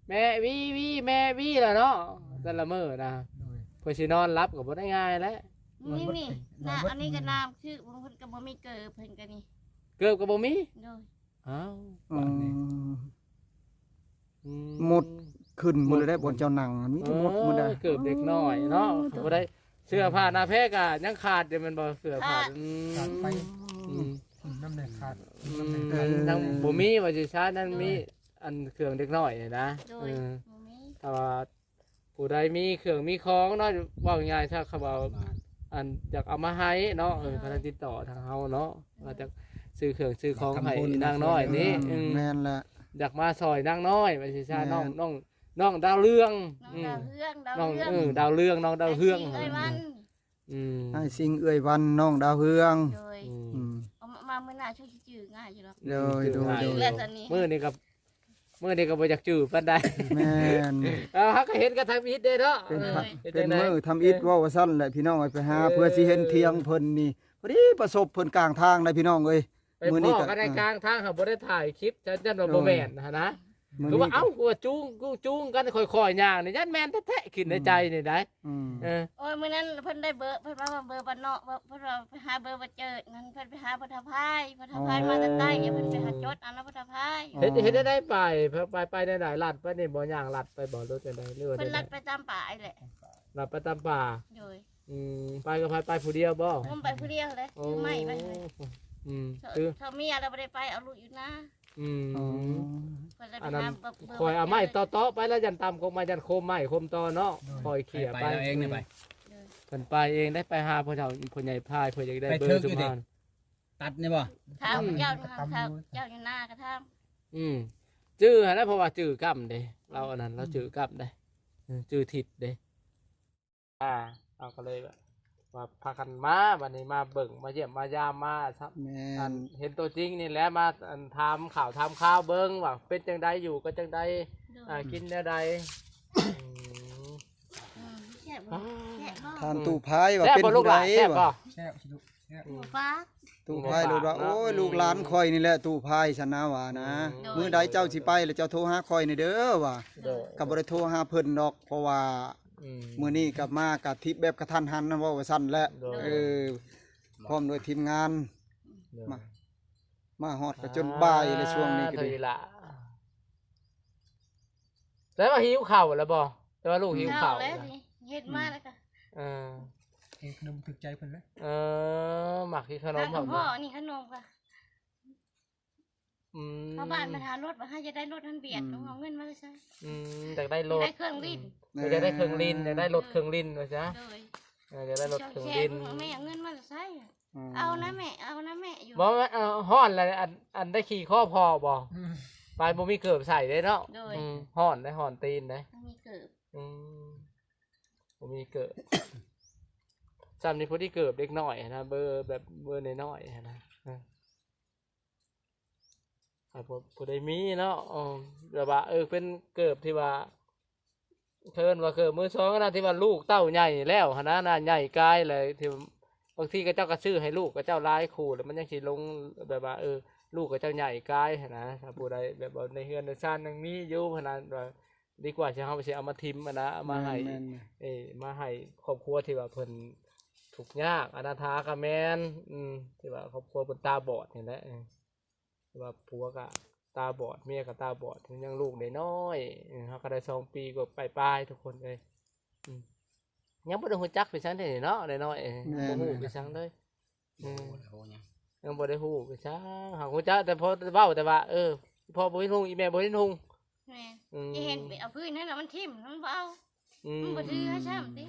ແມ່ຫວີ ຫວີ ແມ່ຫວີລະເນາະ ແຕ່ລະມື້ນະ ໂດຍ ເພື່ອຊິນອນຫຼັບກໍບໍ່ໄດ້ງ່າຍແຫຼະ ນີ້ ນີ້ ໜ້າ ອັນນີ້ກໍນ້ຳຄື ເພິ່ນກໍບໍ່ມີເກີບ ເພິ່ນກໍນີ້ ເກີບກໍບໍ່ມີ ໂດຍ ອ້າວ ອືມ ບາດນີ້ ອືມ ໝົດຂຶ້ນໝົດເລີຍໄດ໋ ໝົດ ບ່ອນເຈົ້ານັ່ງ ມີແຕ່ໝົດໝົດໄດ໋ ເອີ ເກີບເດັກນ້ອຍເນາະ ໂອ້ ບໍ່ໄດ້ ເສື້ອຜ້າໜ້າແພກໍຍັງຂາດຢູ່ແມ່ນບໍ່? ເສື້ອຜ້າ ຂາດ ອືມ ຂາດໄປ ອືມ ນຳແດ່ຂາດ ອືມ ນຳແດ່ຂາດ ຍັງບໍ່ມີວ່າຊິຊາ ຍັງມີ ໂດຍ ອັນເຄື່ອງເດັກນ້ອຍນີ້ນະ ໂດຍ ເອີ ບໍ່ມີ ຖ້າວ່າຜູ້ໃດມີເຄື່ອງມີຂອງເນາະ ເວົ້າງ່າຍໆ ຖ້າເຂົາເວົ້າ ອັນຢາກເອົາມາໃຫ້ເນາະ ເອີ ເອີ ເຂົາຕິດຕໍ່ທາງເຮົາເນາະ ວ່າຈະຊື້ເຄື່ອງຊື້ຂອງໃຫ້ນາງນ້ອຍນີ້ ອືມ ແມ່ນລະ ຢາກມາຊ່ອຍນາງນ້ອຍວ່າຊິຊາ ແມ່ນ ນ້ອງ ນ້ອງ ນ້ອງດາວເຮືອງ ນ້ອງ ອືມ ດາວເຮືອງ ນ້ອງ ດາວເຮືອງ ເອີ ດາວເຮືອງ ນ້ອງດາວເຮືອງ ອ້າຍສິງ ເອື້ອຍວັນ ອືມ ອ້າຍສິງ ເອື້ອຍວັນ ນ້ອງດາວເຮືອງ ໂດຍ ອືມ ອືມ ເອົາມາ ມາມື້ໜ້າຊ່ວຍຊິຈື່ງ່າຍຢູ່ດອກ ໂດຍ ອືມ ໂດຍ ຈື່ງ່າຍ ໂດຍ ແລ້ວຕອນນີ້ ມື້ນີ້ກໍ ມື້ນີ້ກໍບໍ່ຢາກຈື່ປານໃດ ແມ່ນ ເອີ ເຮົາກໍເຫັນກັນທຳອິດເດ້ເນາະ ເປັນ ເອີ ເປັນມື້ທຳອິດ ເອີ ເວົ້າວ່າຊັ້ນແຫຼະ ພີ່ນ້ອງເອີຍ ໄປຫາ ເອີ ເພື່ອຊິເຫັນທຽງເພິ່ນນີ້ ພໍດີປະສົບເພິ່ນກາງທາງໄດ໋ ພີ່ນ້ອງເອີຍ ໄປພໍ້ກັນໃນກາງທາງ ຫາບໍ່ໄດ້ຖ່າຍຄລິບ ຊັ້ນ ຢ້ານວ່າບໍ່ແມ່ນຫັ້ນນະ ຄືວ່າ ເອົ້າ ຄືວ່າຈູງ ຈູງກັນຄ່ອຍໆຍ່າງນີ້ ຢ້ານແມ່ນແທ້ໆ ຄິດໃນໃຈນີ້ໄດ໋ ອືມ ເອີ ໂອ້ຍ ມື້ນັ້ນເພິ່ນໄດ້ເບີ ເພິ່ນວ່າເບີບ້ານນອກ ເພິ່ນວ່າໄປຫາເບີບໍ່ເຈີນັ້ນ ເພິ່ນໄປຫາພໍ່ເຖົ້າພາຍ ພໍ່ເຖົ້າພາຍ ອໍ ມາແຕ່ໃຕ້ ເພິ່ນໄປຫາຈົດເອົານຳພໍ່ເຖົ້າພາຍ ອໍ ເຮັດ ເຮັດແນວໃດໄປ ໄປ ໄປແນວໃດ ລັດໄປນີ້ບໍ່ ຍ່າງລັດໄປບໍ່ ຫຼືຈັ່ງໃດ ຫຼືວ່າ ເພິ່ນລັດໄປຕາມປ່ານີ້ແຫຼະ ລັດໄປຕາມປ່າ ໂດຍ ອືມ ໄປກັບໃຜ ໄປຜູ້ດຽວບໍ່? ໂອ້ ໄປຜູ້ດຽວເລີຍ ໂອ້ ຖືໄມ້ໄປເລີຍ ອືມ ເຖົ້າ ເຖົ້າເມຍລະບໍ່ໄດ້ໄປ ເອົາລູກຢູ່ນາ ອືມ ອໍ ອັນນັ້ນ ຂ້ອຍເອົາໄມ້ເຕາະໆໄປແລ້ວ ຢ້ານຕຳຄົມໄມ້ ຢ້ານໂຄມໄມ້ໂຄມຕອເນາະ ໂດຍ ຂ້ອຍເຂົ້າໄປ ໄປລາວເອງໄດ້ໄປ ໂດຍ ເພິ່ນໄປເອງໄດ້ ໄປຫາພໍ່ເຖົ້າ ພໍ່ໃຫຍ່ພາຍ ເພິ່ນຢາກໄດ້ເບີຊຸມເຮົາ ຕັດນີ້ບໍ່? ຖາມ ອືມ ເຈົ້າ ເຈົ້າຢູ່ນາກໍຖາມ ອືມ ຈື່ຫັ້ນນະ ເພາະວ່າຈື່ກ້ຳເດ້ ລາວອັນນັ້ນ ລາວຈື່ກ້ຳເດ້ ອືມ ຈື່ທິດເດ້ ອ່າ ເຮົາກໍເລີຍແບບວ່າພາກັນມາ ບັດນີ້ມາເບິ່ງ ມາຢ້ຽມມາຢາມ ມາ ແມ່ນ ອັນເຫັນຕົວຈິງນີ້ແຫຼະ ມາ ອັນ ຖາມຂ່າວຖາມຄາວເບິ່ງວ່າເປັນຈັ່ງໃດ ຢູ່ກັນຈັ່ງໃດ ໂດຍ ອ່າ ກິນແນວໃດ ອືມ ອືມ ແຊບບໍ່? ອ່າ ແຊບບໍ່? ທ່ານຕູ້ພາຍວ່າເປັນຜູ້ໃດ ແຊບບໍ່ລູກຫຼານ ແຊບບໍ່? ແຊບ ຕູ້ພາຍ ຕູ້ພາຍໂລດວ່າ ໂອ້ຍ ລູກຫຼານຂ້ອຍນີ້ແຫຼະ ຕູ້ພາຍຊັ້ນນະວ່ານະ ອືມ ໂດຍ ມື້ໃດເຈົ້າຊິໄປແລ້ວເຈົ້າໂທຫາຂ້ອຍແດ່ເດີວ່າ ໂດຍ ກໍບໍ່ໄດ້ໂທຫາເພິ່ນດອກ ເພາະວ່າ ອືມ ມື້ນີ້ກໍມາກໍທິບແບບກະທັນຫັນນະ ເວົ້າວ່າຊັ້ນແຫຼະ ໂດຍ ເອີ ພ້ອມດ້ວຍທີມງານ ໂດຍ ມາ ມາຮອດກໍຈົນບ່າຍແລ້ວ ຊ່ວງນີ້ກໍດີ ແຕ່ວ່າຫິວເຂົ້າແລ້ວບໍ່? ແຕ່ວ່າລູກຫິວເຂົ້າ ເຂົ້າແລ້ວ ເຮັດມາແລ້ວກໍ ເອີ ເຮັດຂະໜົມຖືກໃຈເພິ່ນແຫຼະ ເອີ ມັກກິນຂະໜົມ ທາງພໍ່ນີ້ຂະໜົມກໍ ອືມ ເຂົ້າບ້ານມາຖາມລົດວ່າ ໃຫ້ຢາກໄດ້ລົດຫັ້ນບຽດ ອືມ ເອົາເງິນມາແຕ່ໃສ? ອືມ ຢາກໄດ້ລົດ ຢາກໄດ້ເຄື່ອງຫຼິ້ນ ອືມ ຢາກໄດ້ເຄື່ອງຫຼິ້ນ ຢາກໄດ້ລົດເຄື່ອງຫຼິ້ນວ່າຊະ ໂດຍ ເອີ ຢາກໄດ້ລົດເຄື່ອງຫຼິ້ນ ແມ່ເອົາເງິນມາແຕ່ໃສ? ອືມ ເອົານະແມ່ ເອົານະແມ່ຢູ່ ບໍ່ ເອີ ຮ້ອນລະ ອັນ ອັນໄດ້ຂີ່ຄໍພໍບໍ່? ອືມ ໄປບໍ່ມີເກີບໃສ່ເດ້ເນາະ ໂດຍ ອືມ ຮ້ອນໄດ໋ ຮ້ອນຕີນໄດ໋ ບໍ່ມີເກີບ ອືມ ບໍ່ມີເກີບ ຊ່ຳນີ້ພໍດີເກີບເດັກນ້ອຍຫັ້ນນະ ເບີແບບເບີນ້ອຍໆຫັ້ນນະ ເອີ ໃຫ້ຜູ້ ຜູ້ໃດມີເນາະ ເອີ ແບບວ່າ ເອີ ເປັນເກີບທີ່ວ່າ ເອີ້ນວ່າເກີບມືສອງນະ ທີ່ວ່າລູກເຕົ້າໃຫຍ່ແລ້ວຫັ້ນນະ ນະໃຫຍ່ກາຍແລ້ວ ທີ່ບາງທີເຂົາເຈົ້າກໍຊື້ໃຫ້ລູກເຂົາເຈົ້າຫຼາຍຄູ່ ແລ້ວມັນຍັງຊິຫຼົງ ແບບວ່າ ເອີ ລູກເຂົາເຈົ້າໃຫຍ່ກາຍຫັ້ນນະ ຖ້າຜູ້ໃດແບບວ່າໃນເຮືອນໃນຊານຍັງມີຢູ່ຫັ້ນນະ ວ່າດີກວ່າທີ່ເຮົາຊິເອົາມາຖິ້ມຫັ້ນນະ ເອົາມາໃຫ້ ແມ່ນໆໆ ເອີ ມາໃຫ້ຄອບຄົວທີ່ວ່າເພິ່ນທຸກຍາກ ອະນາຖາກໍແມ່ນ ອືມ ທີ່ວ່າຄອບຄົວເພິ່ນຕາບອດນີ້ແຫຼະ ເອີ ແຕ່ວ່າຜົວກໍຕາບອດ ເມຍກໍຕາບອດ ຍັງລູກນ້ອຍໆ ເອີ ເຮົາກໍໄດ້ສອງປີກວ່າປາຍໆ ທຸກຄົນເອີຍ ອືມ ຍັງບໍ່ໄດ້ຮູ້ຈັກໄປຊັ້ນເດ້ເນາະ ນ້ອຍໆ ເອີ ແມ່ນ ບໍ່ຮູ້ໄປຊັ້ນເລີຍ ອືມ ຍັງບໍ່ໄດ້ຮູ້ໄປຊັ້ນ ຫາກຮູ້ຈັກແຕ່ພໍເວົ້າແຕ່ວ່າ ເອີ ພໍ່ບໍ່ເຫັນຮຸ່ງ ອີແມ່ບໍ່ເຫັນຮຸ່ງ ແມ່ນ ອືມ ຊິເຫັນໄປເອົາພື້ນນັ້ນນະ ມັນຖິ້ມ ມັນບໍ່ເອົາ ອືມ ມັນບໍ່ຖືໃຫ້ຊ້ຳຕິ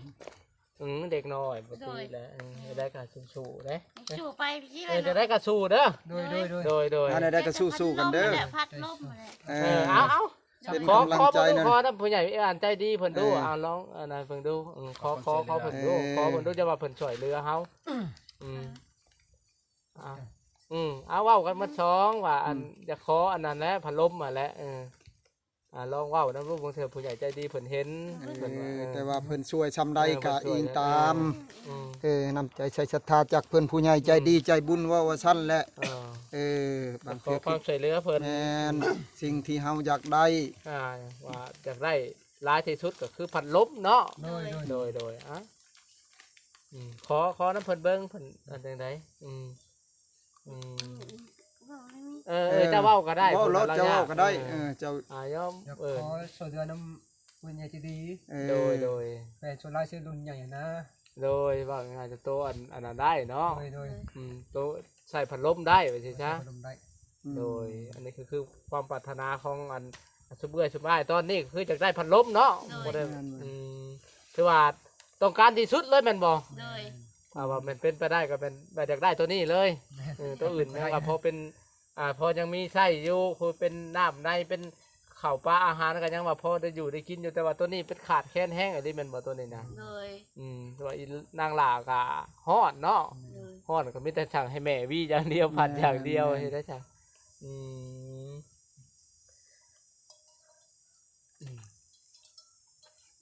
ອືມ ເດັກນ້ອຍບໍ່ຕິແຫຼະ ໂດຍ ເອີ ໄດ້ກໍສູ້ໆເດ້ ສູ້ໄປ ເອີ ຈັ່ງໃດກໍສູ້ເດີ ໂດຍ ໂດຍ ໂດຍ ໂດຍ ອັນໃດກໍສູ້ໆກັນເດີ ພັດລົມແຫຼະ ເອີ ເອີ ເອົາໆ ເປັນກຳລັງໃຈນຳ ຂໍນຳຜູ້ໃຫຍ່ອັນໃຈດີເພິ່ນດູ ເອີ ເອົາລອງອັນນັ້ນເບິ່ງດູ ເອີ ຂໍ ຂໍ ຂໍເພິ່ນດູ ເອີ ຂໍເພິ່ນດູ ຢ່າວ່າເພິ່ນຊ່ວຍເຫຼືອເຮົາ ອືມ ອືມ ເອົາ ເວົ້າກັນໝົດສອງວ່າ ອັນ ອືມ ຢາກຂໍອັນນັ້ນແຫຼະ ພັດລົມຫັ້ນແຫຼະ ເອີ ອ່າ ລອງເວົ້ານຳລູກ ບາງເທື່ອຜູ້ໃຫຍ່ໃຈດີເພິ່ນເຫັນ ເອີ ເພິ່ນວ່າ ເອີ ແຕ່ວ່າເພິ່ນຊ່ວຍຊ່ຳໃດ ເອີ ກໍອີງຕາມ ເອີ ເອີ ນ້ຳໃຈໃສສັດທາຈາກເພິ່ນ ຜູ້ໃຫຍ່ໃຈດີ ອືມ ໃຈບຸນ ເວົ້າວ່າຊັ້ນແຫຼະ ເອີ ເອີ ບາງເທື່ອ ຂໍຄວາມຊ່ວຍເຫຼືອເພິ່ນ ແມ່ນ ອືມ ສິ່ງທີ່ເຮົາຢາກໄດ້ ອ່າ ວ່າຢາກໄດ້ຫຼາຍທີ່ສຸດກໍຄືພັດລົມເນາະ ໂດຍ ໂດຍ ໂດຍ ໂດຍ ອ່າ ອືມ ຂໍ ຂໍນຳເພິ່ນເບິ່ງ ເພິ່ນອັນຈັ່ງໃດ ອືມ ອືມ ເວົ້າໄດ້ ເອີ ເອີ ເຈົ້າເວົ້າກໍໄດ້ ເວົ້າໂລດ ເຈົ້າເວົ້າກໍໄດ້ ເອີ ເອີ ເຈົ້າ ອ່າ ຍອມ ຢາກ ເອີ ຂໍຊ່ວຍເຫຼືອນຳຜູ້ໃຫຍ່ໃຈດີ ເອີ ໂດຍ ໂດຍ ແມ່ນສ່ວນຫຼາຍເຊິ່ງລຸ້ນໃຫຍ່ນະ ໂດຍ ເວົ້າງ່າຍໆ ໂຕອັນ ອັນນັ້ນໄດ້ເນາະ ໂດຍ ໂດຍ ອືມ ໂຕໃສ່ພັດລົມໄດ້ ວ່າຊີ້ຊະ ໃສ່ພັດລົມໄດ້ ອືມ ໂດຍ ອັນນີ້ກໍຄືຄວາມປາດຖະໜາຂອງອັນ ຊຸມເອື້ອຍຊຸມອ້າຍຕອນນີ້ ກໍຄືຢາກໄດ້ພັດລົມເນາະ ໂດຍ ບໍ່ໄດ້ ແມ່ນ ອືມ ຖືວ່າ ຕ້ອງການທີ່ສຸດເລີຍແມ່ນບໍ່? ໂດຍ ຖ້າວ່າແມ່ນເປັນໄປໄດ້ກໍແມ່ນວ່າຢາກໄດ້ຕົວນີ້ເລີຍ ແມ່ນ ເອີ ຕົວອື່ນຍັງວ່າພໍເປັນ ອ່າ ພໍຍັງມີໃຊ້ຢູ່ ຄືເປັນນ້ຳໃນ ເປັນເຂົ້າປາອາຫານ ກໍຍັງວ່າພໍໄດ້ຢູ່ໄດ້ກິນຢູ່ ແຕ່ວ່າຕົວນີ້ເປັນຂາດແຄນແຮງອີ່ຫຼີແມ່ນບໍ່ ຕົວນີ້ນະ? ໂດຍ ອືມ ແຕ່ວ່າອີນາງຫຼ້າກໍຮ້ອນເນາະ ໂດຍ ຮ້ອນກໍມີແຕ່ສັ່ງໃຫ້ແມ່ຫວີຢ່າງດຽວ ພັດຢ່າງດຽວ ເຮັດໄດ້ຊັ້ນ ອືມ.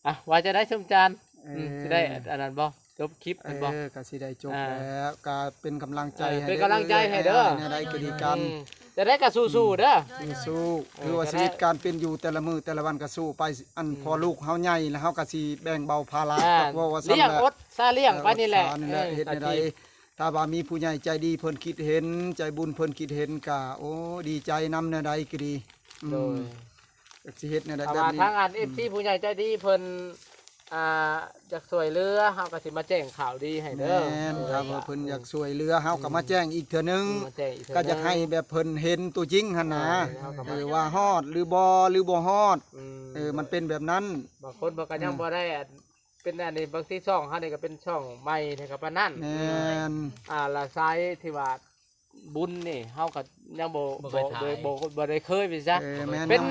ອ່ະ ວ່າຈະໄດ້ຊົມຈານ ເອີ ອືມ ຊິໄດ້ອັນນັ້ນບໍ່? ຈົບຄລິບແມ່ນບໍ່? ເອີ ກໍຊິໄດ້ຈົບແລ້ວ ອ່າ ກໍເປັນກຳລັງໃຈ ເອີ ໃຫ້ ເປັນກຳລັງໃຈໃຫ້ເດີ ແນວໃດກໍດີກັນ ອືມ ຈະໄດ້ກໍສູ້ໆເດີ ສູ້ໆ ເອີ ຖືວ່າຊີວິດການເປັນຢູ່ແຕ່ລະມື້ແຕ່ລະວັນກໍສູ້ໄປ ອັນ ອືມ ພໍລູກເຮົາໃຫຍ່ແລ້ວ ເຮົາກໍຊິແບ່ງເບົາພາລະ ອ່າ ເວົ້າວ່າຊັ້ນແຫຼະ ລ້ຽງອົດສາລ້ຽງໄປນີ້ແຫຼະ ເອີ ເອີ ເອີ ເຮັດແນວໃດ ຖ້າວ່າມີຜູ້ໃຫຍ່ໃຈດີເພິ່ນຄິດເຫັນ ໃຈບຸນເພິ່ນຄິດເຫັນກໍ ໂອ້ ດີໃຈນຳແນວໃດກໍດີ ອືມ ໂດຍ ຈັກຊິເຮັດແນວໃດ ຖ້າວ່າທາງອັນ ເອັຟຊີ ອືມ ຜູ້ໃຫຍ່ໃຈດີເພິ່ນ ອ່າ ຢາກຊ່ວຍເຫຼືອ ເຮົາກໍຊິມາແຈ້ງຂ່າວດີໃຫ້ເດີ ແມ່ນ ໂດຍ ຖ້າວ່າເພິ່ນຢາກຊ່ວຍເຫຼືອ ເຮົາກໍມາແຈ້ງອີກເທື່ອໜຶ່ງ ອືມ ມາແຈ້ງອີກເທື່ອໜຶ່ງ ກໍຢາກໃຫ້ແບບເພິ່ນເຫັນຕົວຈິງຫັ້ນນະ ເອີ ເຮົາກໍມາ ເອີ ວ່າຮອດຫຼືບໍ່ ຫຼືບໍ່ຮອດ ອືມ ເອີ ມັນເປັນແບບນັ້ນ ບາງຄົນເພິ່ນກໍຍັງ ອືມ ບໍ່ໄດ້ອັນ ເປັນອັນນີ້ ບາງທີຊ່ອງເຮົານີ້ກໍເປັນຊ່ອງໃໝ່ໃນກັບປານນັ້ນ ແມ່ນ ອ່າ ລະສາຍທີ່ວ່າບຸນນີ້ ເຮົາກໍຍັງບໍ່ ບໍ່ເຄີຍ ບໍ່ ບໍ່ ບໍ່ໄດ້ເຄີຍໄປຊະ ເອີ ແມ່ນ ເປັນ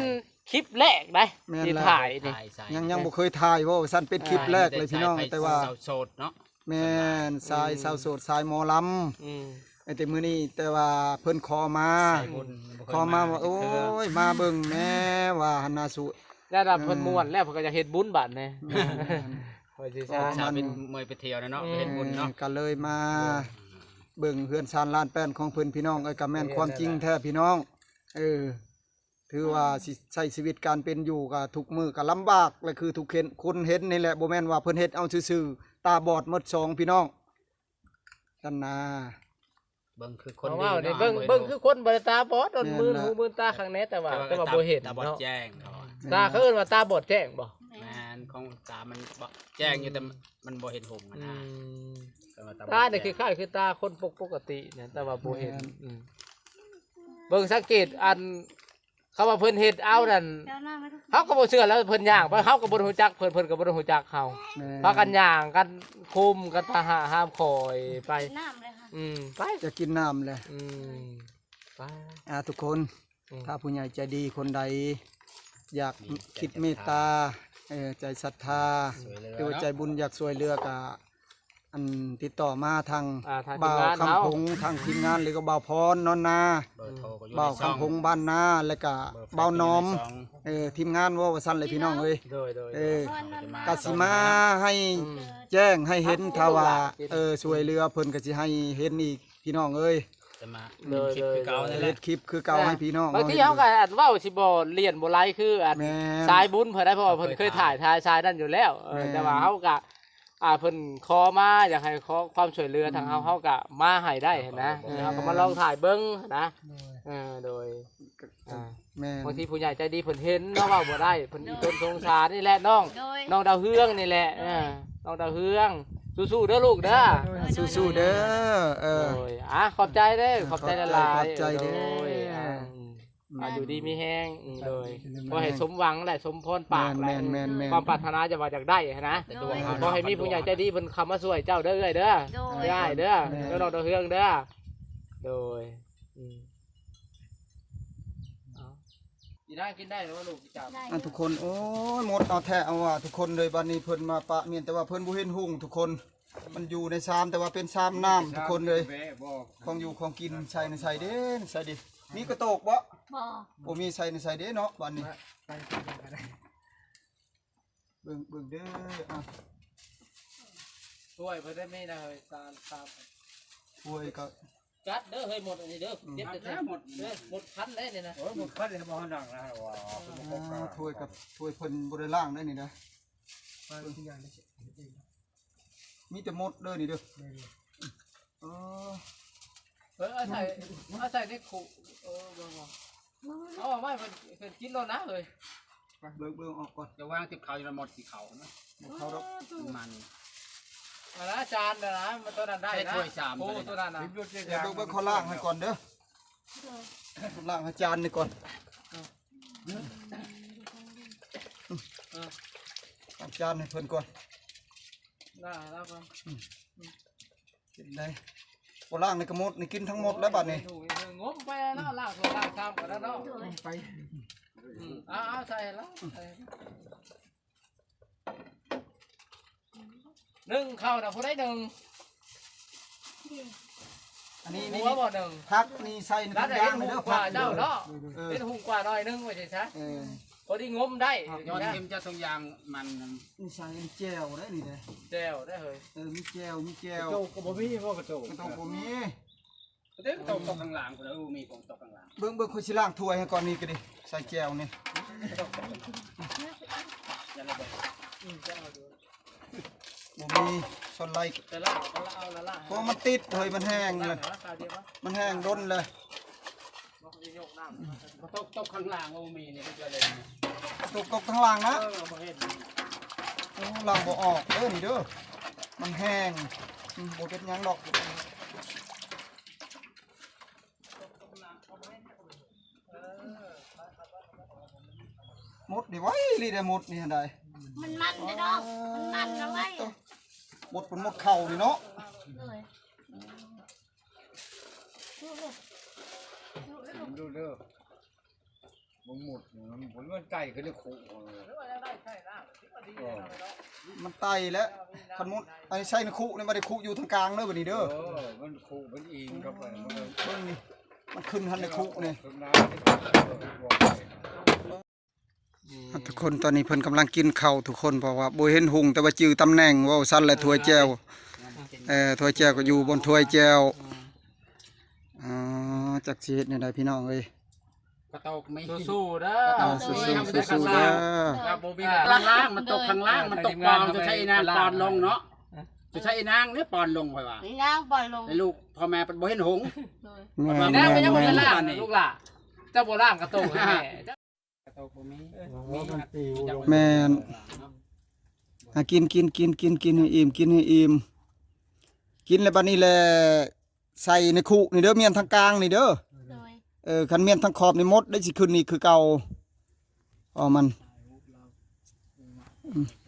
ຄລິບແລກໄດ໋ ແມ່ນ ທີ່ ແລ້ວ ຖ່າຍນີ້ ຍັງ ຍັງບໍ່ເຄີຍຖ່າຍ ເວົ້າຊັ້ນ ເປັນຄລິບແລກເລີຍ ອ່າ ພີ່ນ້ອງ ແຕ່ວ່າ ສາວໂສດເນາະ ແມ່ນ ສາຍ ອືມ ສາວໂສດ ສາຍໝໍລຳ ອືມ ແຕ່ມື້ນີ້ ແຕ່ວ່າເພິ່ນຂໍມາ ຂໍມາວ່າ ໂອ້ຍ ມາເບິ່ງແດ່ວ່າຫັ້ນນະ ສຸ ແລ້ວເພິ່ນ ເອີ ມ່ວນແລ້ວ ເພິ່ນກໍຢາກເຮັດບຸນບາດນີ້ ແມ່ນ ຂ້ອຍຊິ ເປັນເມື່ອຍໄປທ່ຽວແລ້ວເນາະ ອືມ ໄປເຮັດບຸນເນາະ ກໍເລີຍມາ ເອີ ເບິ່ງເຮືອນຊານລ້ານແປ້ນຂອງເພິ່ນ ພີ່ນ້ອງເອີຍ ກໍແມ່ນຄວາມຈິງແທ້ ພີ່ນ້ອງ ເອີ. ຖືວ່າ ອືມ ຊິໃຊ້ຊີວິດການເປັນຢູ່ກໍທຸກມື້ກໍລຳບາກ ແລະ ຄືທຸກເຫັນ ຄົນເຫັນນີ້ແຫຼະ ບໍ່ແມ່ນວ່າເພິ່ນເຮັດເອົາຊື່ໆ ຕາບອດໝົດສອງພີ່ນ້ອງ ຊັ້ນນາ. ເບິ່ງຄືຄົນ ເວົ້ານີ້ ດີເນາະ ເບິ່ງ ເບິ່ງຄືຄົນບໍ່ໄດ້ຕາບອດ ແມ່ນລະ ມືນຫູມືນຕາຂ້າງແນ່ ແຕ່ວ່າ ແຕ່ວ່າ ແຕ່ວ່າຕາ ບໍ່ເຫັນ ຕາບອດ ເນາະ ແຈ້ງເນາະ ອືມ ຕາ ເຂົາເອີ້ນວ່າຕາບອດແຈ້ງບໍ່? ແມ່ນ ຂອງຕາມັນບໍ່ແຈ້ງຢູ່ ອືມ ແຕ່ມັນບໍ່ເຫັນຫຸງຫັ້ນນະ ອືມ ເອີ້ນວ່າຕາບອດແຈ້ງ ຕານີ້ຄືຄ້າຍຄືຕາຄົນປົກ ປົກກະຕິນະ ແຕ່ວ່າບໍ່ເຫັນ ແມ່ນ ອືມ ເບິ່ງສັງເກດ ອັນ ຄຳວ່າເພິ່ນເຮັດເອົານັ້ນ ເຈົ້ານ້ຳໃຫ້ທຸກຄົນ ເຮົາກໍບໍ່ເຊື່ອແລ້ວ ເພິ່ນຍ່າງໄປ ເຮົາກໍບໍ່ໄດ້ຮູ້ຈັກເພິ່ນ ເພິ່ນກໍບໍ່ໄດ້ຮູ້ຈັກເຮົາ ແມ່ນ ພາກັນຍ່າງກັນຄຸມກັນຫາຫ້າມຄອຍໄປ ກິນນ້ຳເລີຍຄ່ະ ອືມ ໄປ ຈະກິນນ້ຳແຫຼະ ອືມ ໄປ ອ່າ ທຸກຄົນ ອືມ ຖ້າຜູ້ໃຫຍ່ໃຈດີຄົນໃດຢາກ ມີ ຄິດເມດຕາ ເອີ ໃຈສັດທາ ຊ່ວຍເຫຼືອ ຫຼືວ່າໃຈບຸນ ເນາະ ຢາກຊ່ວຍເຫຼືອກະ ອັນ ຕິດຕໍ່ມາທາງ ອ່າ ທາງ ບ່າວ ທີມງານ ຄຳ ເຮົາ ພົງ ທາງທີມງານ ຫຼືກໍບ່າວພອນ ນອນນາ ເບີໂທກໍຢູ່ ບ່າວ ໃນຊ່ອງ ຄຳພົງ ບ້ານນາ ແລ້ວກະ ເບີໂທ ບ່າວໜອມ ກໍຢູ່ໃນຊ່ອງ ເອີ ທີມງານເວົ້າວ່າຊັ້ນແຫຼະພີ່ນ້ອງເອີຍ ໂດຍ ໂດຍ ເອີ ກະຊິມາໃຫ້ ອືມ ແຈ້ງໃຫ້ເຫັນ ອ່ະ ຖ້າວ່າ ເອີ ຊ່ວຍເຫຼືອເພິ່ນກະຊິໃຫ້ເຫັນອີກພີ່ນ້ອງເອີຍ ຈະມາ ໂດຍ ເຮັດຄລິບຄືເກົ່າ ໂດຍ ນັ້ນແຫຼະ ເຮັດຄລິບຄືເກົ່າ ອ່າ ໃຫ້ພີ່ນ້ອງ ບາງທີເຮົາກໍອັນເວົ້າຊິບໍ່ລຽນບໍ່ໄຫຼຄືອັນ ແມ່ນ ສາຍບຸນເພິ່ນໄດ໋ ເພາະວ່າເພິ່ນເຄີຍຖ່າຍ ຖ່າຍສາຍນັ້ນຢູ່ແລ້ວ ເອີ ແມ່ນ ແຕ່ວ່າເຮົາກໍ ອ່າ ເພິ່ນຂໍມາ ຢາກໃຫ້ຂໍຄວາມຊ່ວຍເຫຼືອ ອືມ ທາງເຮົາ ເຮົາກໍມາໃຫ້ໄດ້ຫັ້ນນະ ເອີ ເຮົາກໍມາລອງຖ່າຍເບິ່ງຫັ້ນນະ ໂດຍ ເອີ ໂດຍ ກໍ ອ່າ ແມ່ນ ບາງທີຜູ້ໃຫຍ່ໃຈດີເພິ່ນເຫັນເນາະ ເວົ້າບໍ່ໄດ້ ເພິ່ນອີ່ຕົນສົງສານນີ້ແຫຼະນ້ອງ ໂດຍ ນ້ອງດາວເຮືອງນີ້ແຫຼະ ໂດຍ ເອີ ນ້ອງດາວເຮືອງ ສູ້ໆເດີລູກເດີ ໂດຍ ສູ້ໆເດີ ເອີ ໂດຍ ອ່າ ຂອບໃຈເດີ ເອີ ຂອບໃຈຫຼາຍໆ ຂອບໃຈເດີ ໂດຍ ອ່າ ອ່າ ຢູ່ດີມີແຮງ ອືມ ໂດຍ ຢູ່ດີມີແຮງ ຂໍໃຫ້ສົມຫວັງແຫຼະ ສົມພອນປາກແຫຼະ ແມ່ນໆໆໆ ຄວາມປາດຖະໜາຈະວ່າຢາກໄດ້ຫັ້ນນະ ໂດຍ ຂໍໃຫ້ມີຜູ້ໃຫຍ່ໃຈດີເພິ່ນເຂົ້າມາຊ່ວຍເຈົ້າເດີ ເອື້ອຍເດີ ໂດຍ ເອື້ອຍເດີ ແມ່ນ ເຈົ້ານ້ອງດາວເຮືອງເດີ ໂດຍ ອືມ ເອົາ ອີນາງກິນໄດ້ແລ້ວບໍ່ລູກ? ໄດ້ ອ່ະ ທຸກຄົນ ໂອ້ຍ ໝົດເອົາແທ້ເອົາວ່າ ທຸກຄົນເລີຍ ບັດນີ້ເພິ່ນມາປະ ມີແຕ່ວ່າເພິ່ນບໍ່ເຫັນຫຸງ ທຸກຄົນ ມັນຢູ່ໃນຊາມ ແຕ່ວ່າເປັນຊາມນ້ຳ ທຸກຄົນເລີຍ ຂອງຢູ່ຂອງກິນໃສ່ໃນໃສ່ເດ້ ໃສ່ເດ້ ມີກະໂຕກບໍ່? ບໍ່ ບໍ່ມີ ໃສ່ໃນໃສ່ເດ້ເນາະ ບັດນີ້ ເບິ່ງ ເບິ່ງເດີ ອ່ະ ຖ້ວຍເພິ່ນໄດ້ມີນະ ເຮີຍ ຕາມ ຕາມ ຖ້ວຍກໍ ຈັດເດີເຮີຍ ໝົດອັນນີ້ເດີ ອືມ ເກັບແຕ່ຖ້ວຍ ໝົດ ເອີ ໝົດຄັນເດ້ນີ້ນະ ໂອ້ຍ ໝົດຄັນແລ້ວ ບໍ່ນັ່ງນະ ວ່າ ອ່າ ຖ້ວຍກັບ ຖ້ວຍເພິ່ນບໍ່ໄດ້ລ້າງເດ້ນີ້ນະ ມີແຕ່ໝົດເດີນີ້ເດີ ເອີ ເອີ ເອົາໃສ່ ເອົາໃສ່ໃນຄຸ ເອີ ບໍ່ ບໍ່ ເອົາອອກມາ ເພິ່ນ ເພິ່ນກິນໂລດນະເຮີຍ ເບິ່ງ ເບິ່ງອອກກ່ອນ ຈະວາງຕິດເຂົາຢູ່ລະໝົດ ຊິເຂົ້ານະ ບໍ່ເຂົ້າດອກ ມັນ ອັນນັ້ນ ຈານນະ ມັນຕົວນັ້ນໄດ້ນະ ໃສ່ຖ້ວຍຊາມ ໂອ້ ຕົວນັ້ນນະ ເບິ່ງ ເບິ່ງ ຂໍລ້າງໃຫ້ກ່ອນເດີ ລ້າງໃຫ້ຈານນີ້ກ່ອນ ເອີ ເອົາຈານໃຫ້ເພິ່ນກ່ອນ ລ້າງໃຫ້ລາວກ່ອນ ອືມ ເປັນໃດ ບໍ່ລ້າງນີ້ກໍໝົດ ນີ້ກິນທັງໝົດແລ້ວບັດນີ້ ໂອ້ຍ ງົມໄປເນາະ ລ້າງຖ້ວຍລ້າງຊາມກັນແລ້ວເນາະ ໄປ ອືມ ເອົາ ເອົາໃສ່ລະ ໜຶ່ງເຂົ້ານະ ຜູ້ໃດໜຶ່ງ ອັນນີ້ ນີ້ ຫົວບໍ່ໜຶ່ງ ຜັກນີ້ໃສ່ໃນ ລະໄດ້ເຫັນຫຸງກວ່າເຈົ້າເນາະ ເອີ ເຫັນຫຸງກວ່າໜ້ອຍໜຶ່ງ ວ່າຊັ້ນຊະ ເອີ ພໍດີງົມໄດ້ ຍ້ອນເຕັມຈາກທຸກຢ່າງມັນ ນີ້ໃສ່ແຈ່ວໄດ້ນີ້ເດ້ ແຈ່ວໄດ້ເຮີຍ ເອີ ມີແຈ່ວ ມີແຈ່ວ ກະໂຕກກໍບໍ່ມີ ບໍ່ກະໂຕກ ກະໂຕກບໍ່ມີ ເດ້ ຕົກ ຕົກຂ້າງລ່າງພຸ້ນ ເອີ ມີຂອງຕົກຂ້າງລ່າງ ເບິ່ງ ເບິ່ງ ຂ້ອຍຊິລ້າງຖ້ວຍໃຫ້ກ່ອນ ນີ້ກໍດີ ໃສ່ແຈ່ວນີ້ ບໍ່ມີ ສ່ວນຫຼາຍ ແຕ່ລະ ເອົາລະ ເອົາລະ ເພາະມັນຕິດເຮີຍ ມັນແຫ້ງລະ ມັນແຫ້ງດົນລະ ຕົກ ຕົກຂ້າງລ່າງ ບໍ່ມີນີ້ ຕົກ ຕົກຂ້າງລ່າງນະ ເອີ ບໍ່ເຫັນ ໂອ້ ລ້າງບໍ່ອອກເດີນີ້ເດີ ມັນແຫ້ງ ອືມ ບໍ່ເປັນຫຍັງດອກ ໝົດນີ້ໄວອີ່ຫຼີເດ້ ໝົດນີ້ຫັ້ນໃດ ມັນມັນເດ້ເນາະ ມັນມັນເອົາໄວ້ ໝົດ ມັນໝົດເຂົ້ານີ້ເນາະ ໂດຍ ເບິ່ງດູເດີ ມັນໝົດ ມັນ ມັນໄຕ່ຂຶ້ນໃນຄຸ ເອີ ມັນໄຕ່ແລ້ວ ຄັນໝົດ ອັນນີ້ໃສ່ໃນຄຸນີ້ ບໍ່ໄດ້ຄຸຢູ່ທາງກາງເດີ ບັດນີ້ເດີ ເອີ ມັນຄຸ ມັນອີງເຂົ້າໄປ ມັນກໍ ເບິ່ງນີ້ ມັນຂຶ້ນຫັ້ນໃນຄຸນີ້ ເອີ ທຸກຄົນ ຕອນນີ້ເພິ່ນກຳລັງກິນເຂົ້າທຸກຄົນ ເພາະວ່າບໍ່ເຫັນຫຸງ ແຕ່ວ່າຈື່ຕຳແໜ່ງ ເວົ້າຊັ້ນແຫຼະ ຖ້ວຍແຈ່ວ ເອີ ຖ້ວຍແຈ່ວກໍຢູ່ບົນຖ້ວຍແຈ່ວ ອໍ ຈັກຊິເຮັດແນວໃດພີ່ນ້ອງເອີຍ ກະໂຕກມີ ສູ້ໆເດີ ກະໂຕກມີ ສູ້ໆເດີ ວ່າບໍ່ມີ ຂ້າງລ່າງ ມັນຕົກຂ້າງລ່າງ ມັນຕົກປອງ ຈະໃຊ້ອີນາງປອນລົງເນາະ ຈະໃຊ້ອີນາງນີ້ປອນລົງ ຂ້ອຍວ່າ ອີນາງປອນລົງ ແຕ່ລູກພໍ່ແມ່ເພິ່ນບໍ່ເຫັນຫົງ ໂດຍ ແມ່ນ ອີນາງກໍຍັງບໍ່ທັນລ້າງ ແມ່ນ ລູກຫຼ້າ ເຈົ້າບໍ່ລ້າງກະໂຕກໃຫ້ແມ່ ກະໂຕກບໍ່ມີ ເອີ ມີ ແມ່ນ ອ່ະ ກິນ ກິນ ກິນ ກິນ ກິນໃຫ້ອີ່ມ ກິນໃຫ້ອີ່ມ ກິນແລ້ວບັດນີ້ແຫຼະ ໃສ່ໃນຄຸນີ້ເດີ ມ້ຽນທາງກາງນີ້ເດີ ໂດຍ ເອີ ຄັນມ້ຽນທາງຂອບນີ້ໝົດໄດ້ ຊິຂຶ້ນອີກຄືເກົ່າ ເອົາມັນ ອືມ